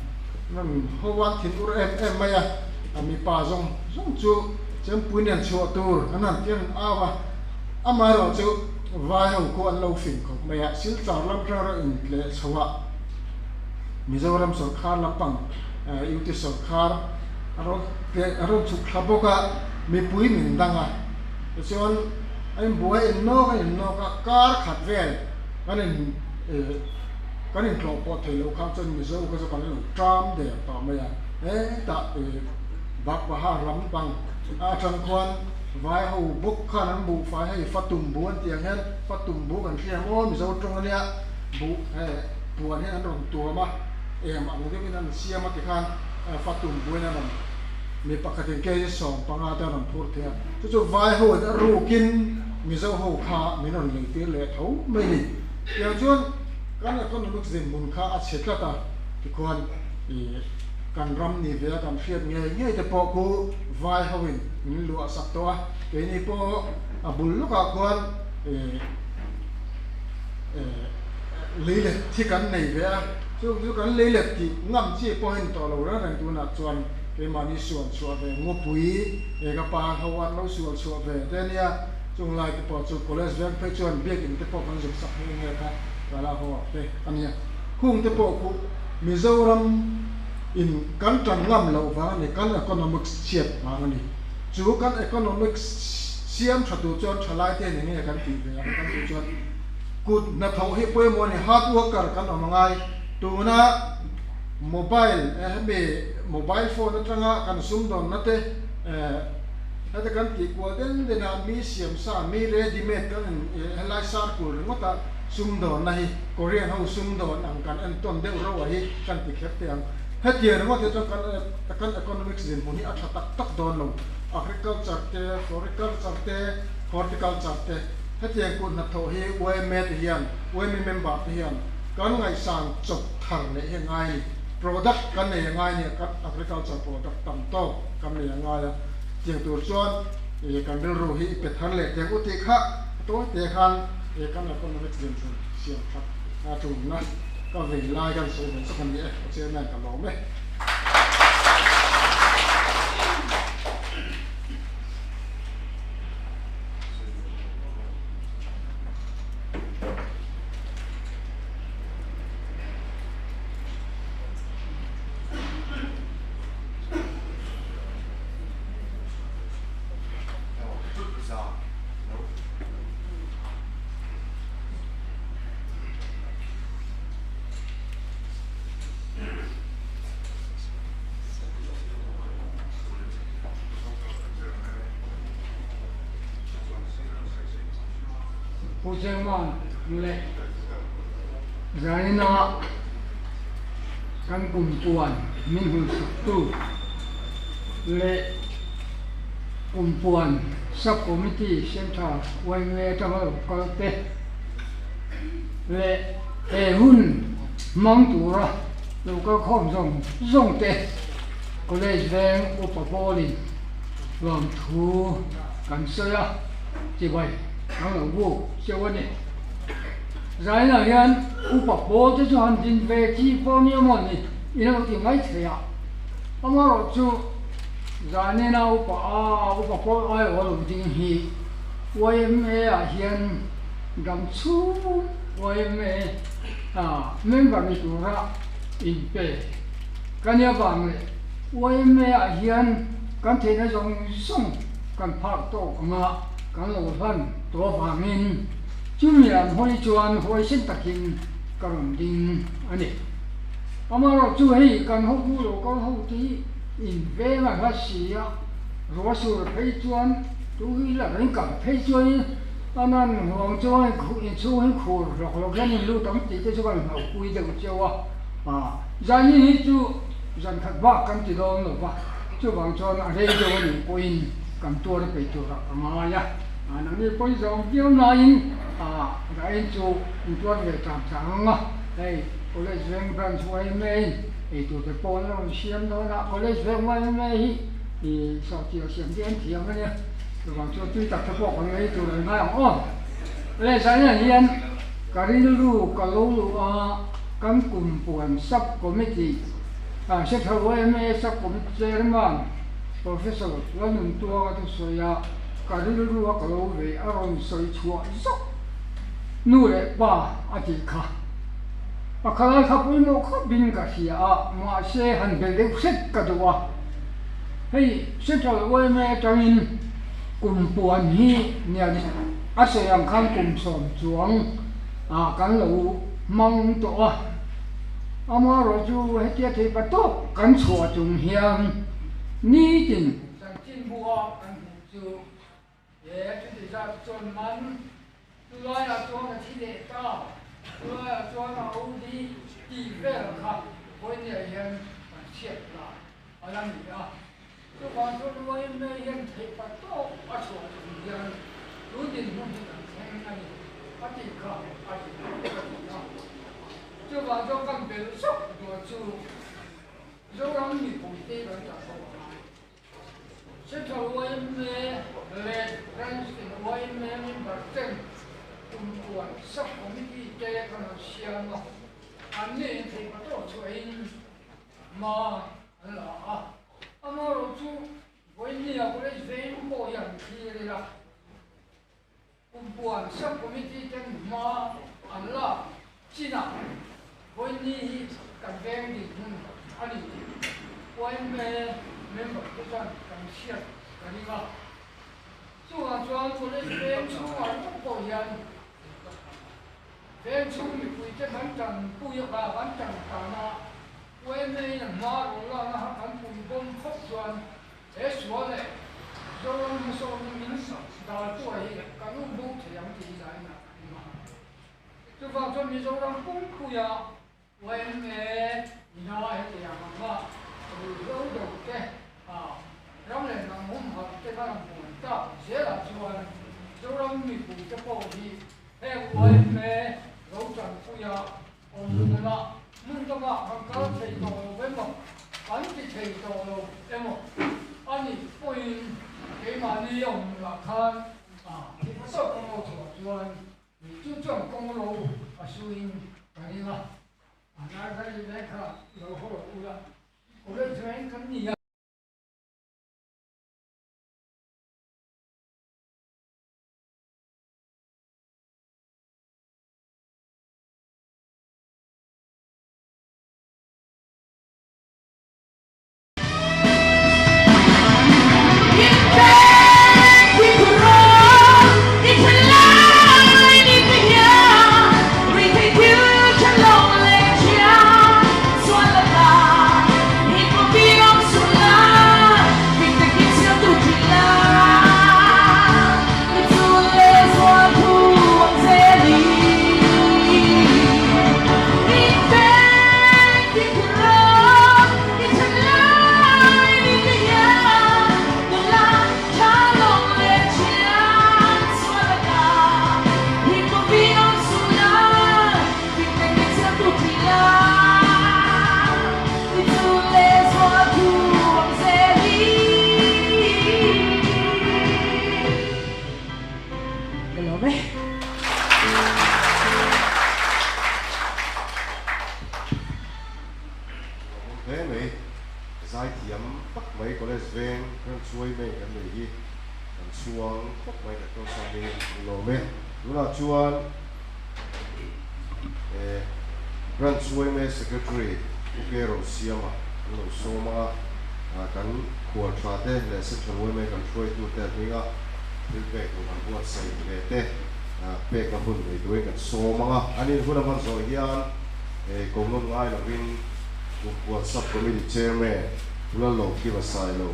rawn ho an thin ur em em mai a, a mipa zawng zawng chu chempui nen chhuah tur an han ti an au a, amaherawh chu vai ho khu an lo fing khawp mai a, Silchar lam atang erawh intleh chho a Mizoram sawrkhar lampang UT sawrkhar a rawn a rawn chhuk thla bawk a, mipui min dang a, tichuan a inbuai innawk a innawk a, kar khat vel kan in kan intlawh pawh thei loh khan chuan Mizo kha chu kan lo ṭam der tawh mai a, hetah Bakbaha lam pang atang khuan vai ho bawk khan an buh fai hei Fatum bu an tih ang hian Fatum bu kan hria maw Mizo tawng ania buh puan hian an rawn tuam a, em ang deuhin an siam a tikhan Fatum buin a rawn mi pakhatin kg 15 te a rawn phur thei a, chu chu vai ho in a rukin Mizo ho kha min rawn lei tir leh tho mai a ni. Tiang chuan kan economics dinhmun kha a chhe tlat a, tikhuan ih kan ram ni ve a kan hriat ngei ngei te pawh khu vai ho in min luah sak tawh a, keini pawh a bul lawkah khuan ih lei let thi kan nei ve a, chung chu kan lei let tih ngam chi pawh a ni tawh lo reng reng tunah chuan keimahni sual chhuah ve ngawpui he ka pa ho an lo sual chhuah ve te ania, chung lai te pawh chu college veng phei chuan biakin te pawh kan zuk sak nghe nghe kha tala ho ah te a nia, khung te pawh khu Mizoram in kan tan ngam loh vang a ni, kan economics chhiat vang a ni, chu kan economics siam tha tur chuan thalai te ni nge kan tih ve ang kan tih chuan kut hnathawh hi pawimawh a ni, hard worker kan awm angai, tuna mobile hemi mobile phone atanga kan sumdawnna te heta kan tih kual den den a mi siam sa mi ready made kan in helai circle ringawt a sumdawnna hi Korean ho sumdawn ang kan entawn deuh rauh a hi kan ti kher teh ang, hetiang ringawt hi chuan kan kan economics dinhmun hi a tha tak tak dawn lo, agriculture te, floriculture te, horticulture te. Hetiang kut hnathawh hi yma te hian, yma member te hian kan ngaihsan chawp thar leh hi a ngai a ni. Product kan nei a ngai a ni a, kan agriculture product tam tawk kan nei a ngai a. Tiang tur chuan kan rilru hi i pe thar leh teh u tih kha a tawi te khan kan economics dinhmun siam that a tulna ka vei lai kan sawi ve chawk a ni e, ka chairman ka lawm e. Pu Chairman leh Zaina kan kumpuan min hunsak tu leh kumpuan Sub Committee Central yma atanga lo kal te leh he hun hmang tura lo kal khawm zawng zawng te College veng upa pawlin lawmthu kan sawi a, chibai kan lo buk cheu a ni. Zainah hian upa pawl te chu han din ve chi pawh nia maw ni in lo ti mai thei a, amaherawh chu Zainena upa a upa pawl aiawh lo ding hi yma ah hian dam chhung yma member ni tura inpe ka nia vang leh. Yma ah hian kan theihna zawng zawng kan phak tawk anga kan lo hlan tawh avangin chumi an hawi chuan huaisen takin ka rawn ding a ni. Amaherawh chu hei kan hotu lo kal ho te hi inveng a hla si a, ruahsur phei chuan tu hi la reng kal phei chuan a nan huang chuan inchhung hi khur hlawk hlawk hian in lut ang tih te chu kan hlauhpui deuh cheu a, zanin hi chu zan khat bak kan ti dawn lo va, chuvang chuan a rei deuh a nih pawhin kan tuar peih turah ka ngai a, nangni pawi zawng viau nain rain chu in tuar ve tlang tlang ang a, hei College Veng Branch yma in eitur te pawh an lo rawn siam dawn a, College Veng yma hi i sawhchiah siam te an thiam a nia, chuvang chuan tui tak te pawh kan lei tur an ngai ang aw. Le zainah hian ka rilru ka lo luh a, kan kum puan sub committee ah Central yma sub committee chairman Professor Lalnuntuanga thusawi a ka rilru a ka lo vei a rawn sawi chhuah zawk nu leh pa a tih kha. A khalai kha pawimawh khawp in ka hria a, mahse han bel deuh hret ka duh a. Hei Central yma atangin kum puan hi nian a sawi ang khan kum sawm chuang ah kan lo hmang tawh a. Amaherawh chu hetia thei pa tawk kan chhuah chung hian nitin chanchinbu a kan hmuh chu He chuti zat chuan man chulaiah chuan a thi leh ta, chulaiah chuan a OD tih vel kha vawinia hian kan chhiat lai a la ni a. Chuvang chuan YMA hian theih pa tawk a chhuah chung hian tun dinhmun hi kan thleng a ni a tih kha a dik ka ti a. Chuvang chuan kan bel zawk duah chu Zoram mipuite kan tah ho a ngai. Central yma leh Branch tin yma member ten kumpuan sub committee te kan han siam a, an ni in theih patawk chhuahin hma an la a. Amaherawhchu vawinia college veng pawh hi an thlir ila, Kumpuan sub committee ten hma an lak chinah vawiini hi kan veng dinhmun a ni tih yma member te chuan kan hriat ka ring a. Chungah chuan college veng chhungah ringawt pawh hian veng chhung mipui te kan tanpui a, kan tan tan a, yma in a hma rawn lakna kha kan pui bawm khawp chuan He sual leh Zoram hmasawnna min daltu ah hi kan um bo thei ang tih zain ah kan hma. Chuvang chuan Mizoram pumpuia yma ina hetiang anga ruihhlo do te ram leh hnam humhalh te kan han buan tak zelah chuan Zoram mipui te pawh hi heng yma ro tanpuia awm hmunah hmun dangah kan kal thei tawh lo emaw, kan ti thei tawh lo emaw a nih pawhin keimahni awm lah khan thil hmasa kawng lo chhuah chuan chu chuan kawng lo a suin ka ring a, a hnai kha ri leh kha lo haw ula, college reng kan ni a. Ka lawm e. Lawmawm hle mai. Zaithiam tak mai college veng Ramchhuai mai kan nei hi kan chhuang khawp mai Doctor Sami kan lawm e. Tunah chuan Branch yma Secretary U K Rosiama an lo sawm ang a. Kan khual tha te leh Central yma kan hruaitute hminga thil pek tur kan buatsaih ve te pekna hun nei turin kan sawm ang a. An in hun a hman zawh hian ko nawn ngai lovin Kumpuan Sub Committee Chairman Pu Lallo Kima Sailo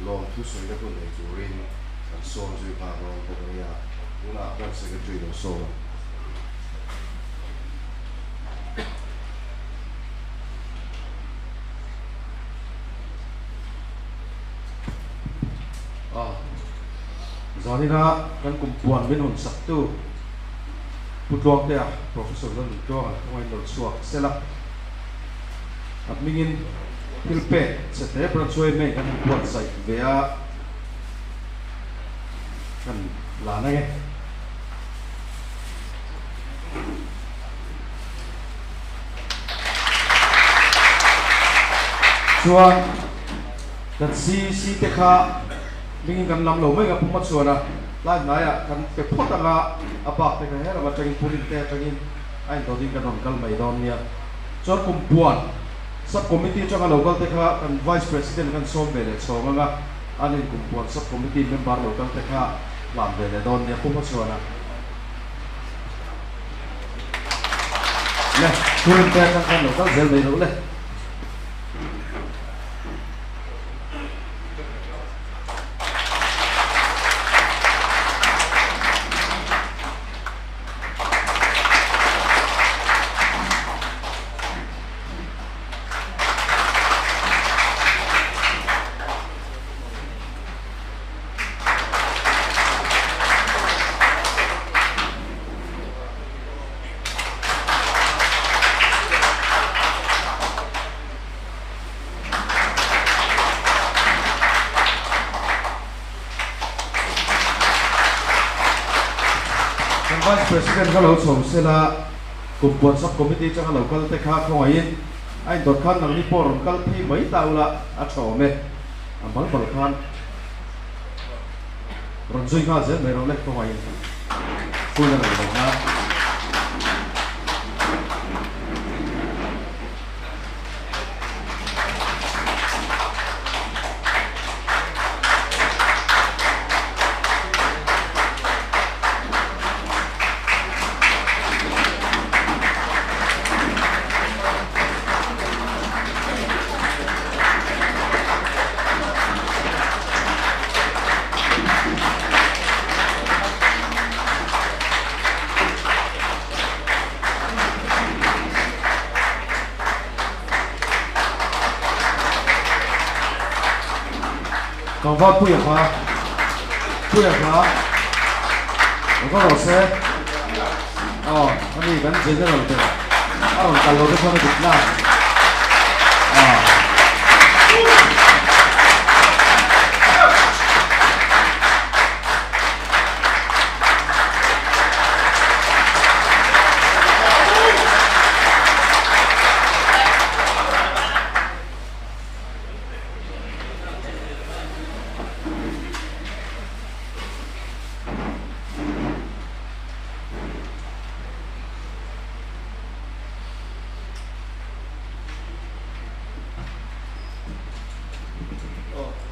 lawmthu sawina hun nei turin kan sawm zui nghal dawn bawk a nia. Tunah Branch Secretary lo sawm ang. Zanina kan kum puan min hawn saktu Pu Tluangtea, Professor Lalun Tluanga kawngaiin lo chhuak sela. A hmingin thil pek che te branch yma kan han buatsaih ve a, kan la na nge. Chuan kan CC te kha hmingin kan lam lo mai ang a, Puma chuan a tlai hnaiah kan pe phawt ang a, a bak te kha helam atangin Purin te atangin a indawtin kan rawn kal mai dawn nia. Chuan kum puan Sub Committee atanga lo kal te kha kan Vice President khan sawm ve leh chhawng ang a, an in kum puan Sub Committee member lo kal te kha hlan ve leh dawn nia Puma chuan a. Le, Purin te atang khan lo kal zel mai loh le. Kan Vice President kha lo chho sela, kum puan sub committee atanga lo kal te kha khawngaihin a indawt khan nangni pawh rawn kal phei mai ta ula a tha awm e, a mal bal khan rawn zui nghal zel mai rawh le khawngaihin hun a rawn lo nghal. Tlangval Puia kha Puia kha lo kal rawh se aw ani kan general ber a rawn kal lo te chuan a dik na aw.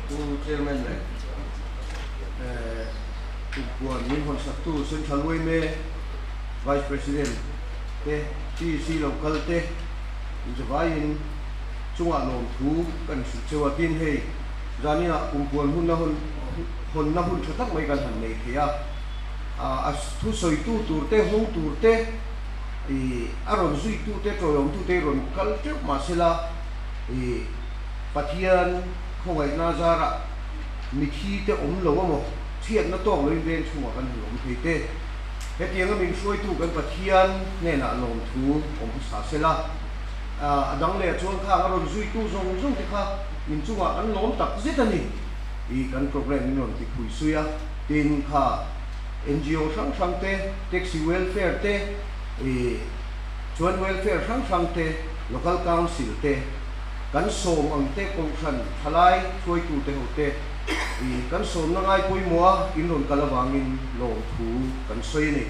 Pu Chairman leh Kumpuan min hawn saktu Central yma Vice President te, PEC lo kal te inzavaiin chungah lawmthu kan hrilh cheu a. Tin, hei zaninah Kumpuan hunna hun hawnna hun tha tak mai kan han nei thei a. A thusawitu tur te, hawng tur te, ih a rawn zuitu te, tawiawmtu te rawn kal teuh mahsela ih Pathian khawngaihna zarah mithi te awm lo amaw chhiatna tawk loin veng chhungah kan han awm thei te. Hetianga min hruaitu kan Pathian hnenah lawmthu awm hmasa sela, a dang leh chuan khang a rawn zuitu zawng zawng te kha min chungah an lawm tak zet a ni. I kan program min rawn ti phui sui a, tin kha NGO hrang hrang te, taxi welfare te, i chuan welfare hrang hrang te, local council te, kan sawm ang te kohhran thalai hruaitute ho te i kan sawmna ngai pawimawh a in rawn kal avangin lawmthu kan sawi a ni.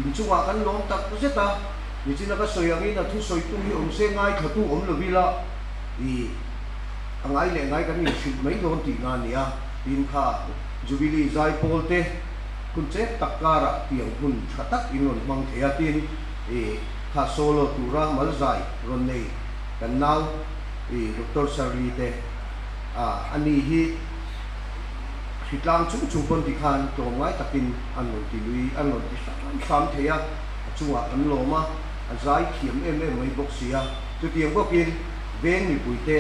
In chungah kan lawm tak zet a, nichina ka sawi angin a thusawitu hi awm se ngaithlatu awm lo ila i A ngai leh ngai kan inhrilh mai dawn tihna a ni a, tin kha Jubilee zaipawl te hun chep tak karah tiang hun tha tak in rawn hmang thei a, tin i kha solo tura malzai rawn nei kan nau i Doctor Shirley te a a ni hi hritlang chung chung pawn ti khan tlawmngai takin an rawn ti lui an rawn ti hram hram thei a, a chungah kan lawm a, a zai thiam em em mai bawk si a, chutiang bawkin veng mipuite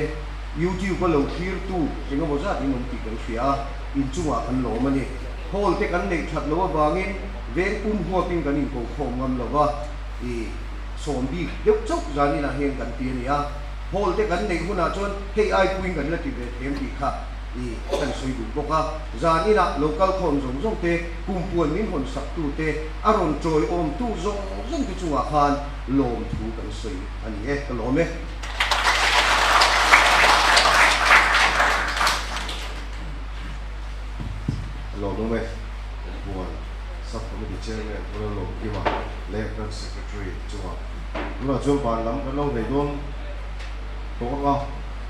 YouTube a lo thlirtu engemaw zat in awm tih kan hria a, inchungah kan lawm a ni. Hall te kan neih that loh avangin veng pum huapin kan inkokhawm ngam lo va, i sawm bik deuh chauh zaninah hian kan ti a ni a. Hall te kan neih hunah chuan hei ai puiin kan la ti ve them tih kha i kan sawi duh bawk a. Zaninah lo kal khawm zawng zawng te, kumpuan min hawn sak tu te, a rawn tawiawm tu zawng zawng te chungah khan lawmthu kan sawi a ni e, ka lawm e. Lawmawm e, Kumpuan Sub-Committee Chairman Pu Lalawmkima leh Branch Secretary chungah tunah chuan van lam kan lo hnei dawn tawh ang a,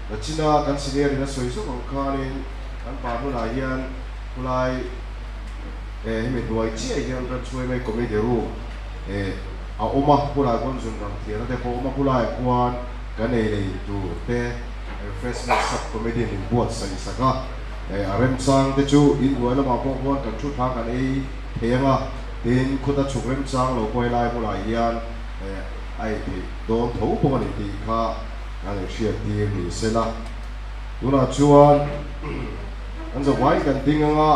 Nachina kan senior in a sawi zawk ang khanin kan pa hunah hian khulai eh hemi hnuai chiah hian Branch yma Committee Room eh a awm a, khulai khawn zun rang thiana te pawh a awm a, khulaiah khuan kan ei leh in tur te Refreshment Sub-Committee min buatsaih sak a. A remchang te chu inhnuai lamah pawh khuan kan thu thlang kan ei thei ang a, tin khuta chhuk remchang lo pawh helai hmunah hian a ei theih dawn tho bawk a ni tih kha kan inhriat tir ni sela. Tunah chuan kan zavaiin kan ding ang a,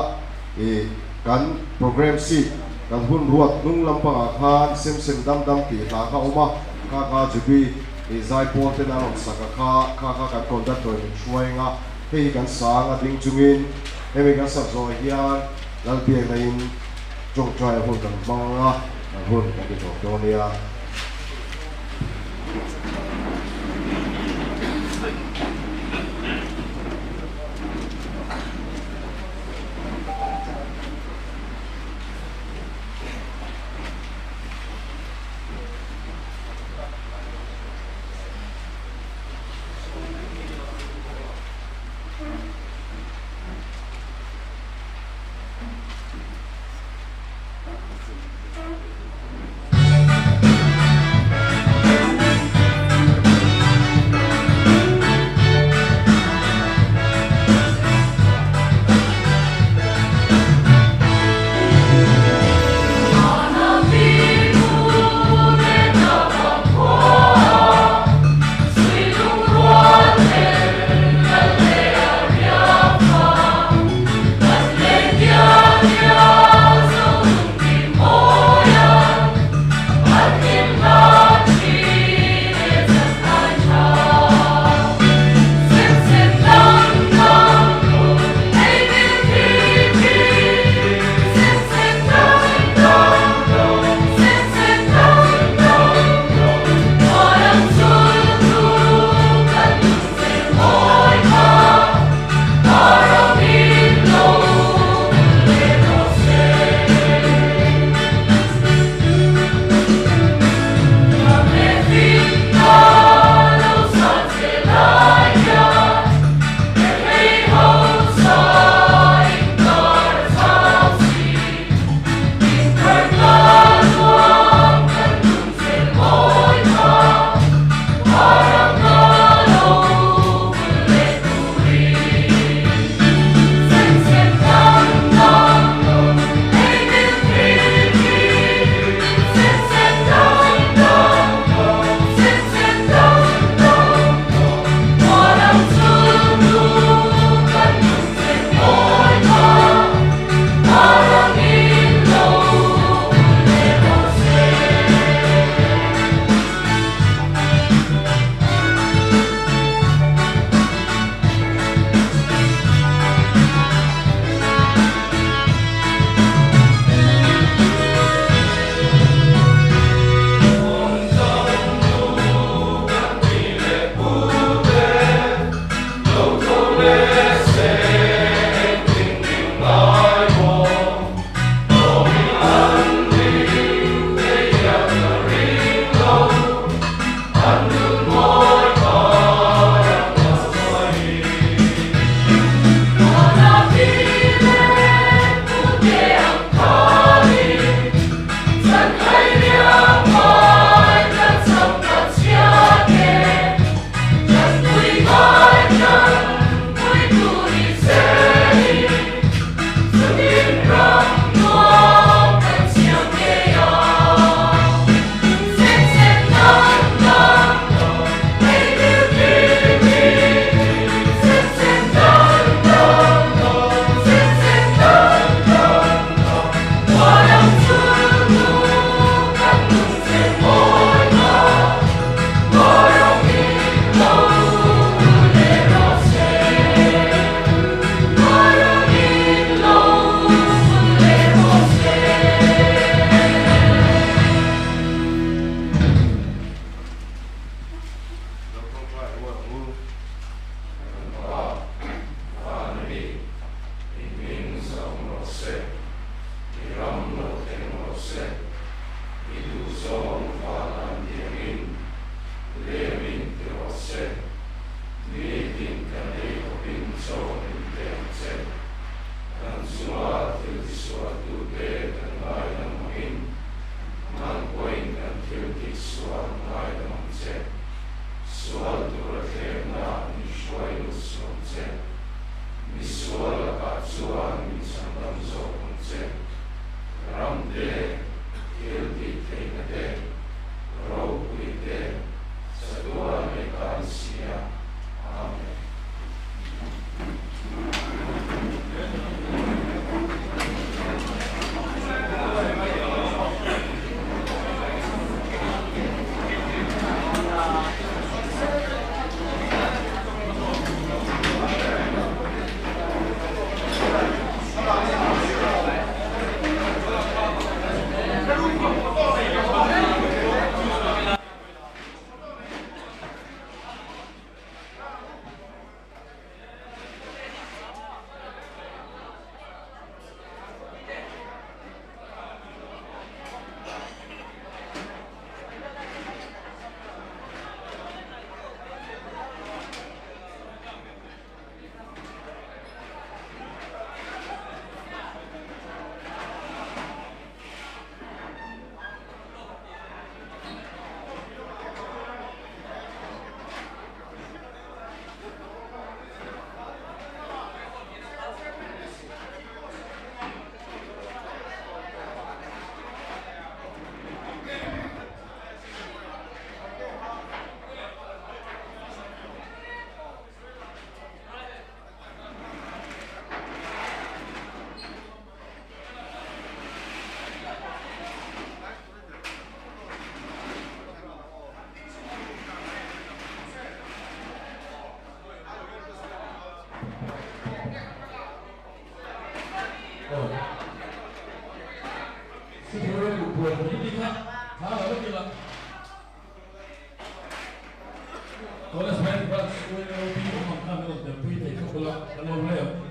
ih kan programme sheet kan hun ruat hnung lampangah khan sem sem dam dam tih hla kha a awm a, kha kha Jubi ih zaipawl ten a rawn sak a kha, kha kha kan conductor min hruai ang a. Hei hi kan sang a ding chungin hemi kan sak zawh hian Lalbiakna in tawngtai hun kan hmang ang a, kan hun kan ti tawp dawn nia. Aw. Central kumpuan committee kha thla lo vek ila. College Veng Branch UNOP awm ang khan min rawn telpui thei khawp ula, ka lawm hle ang.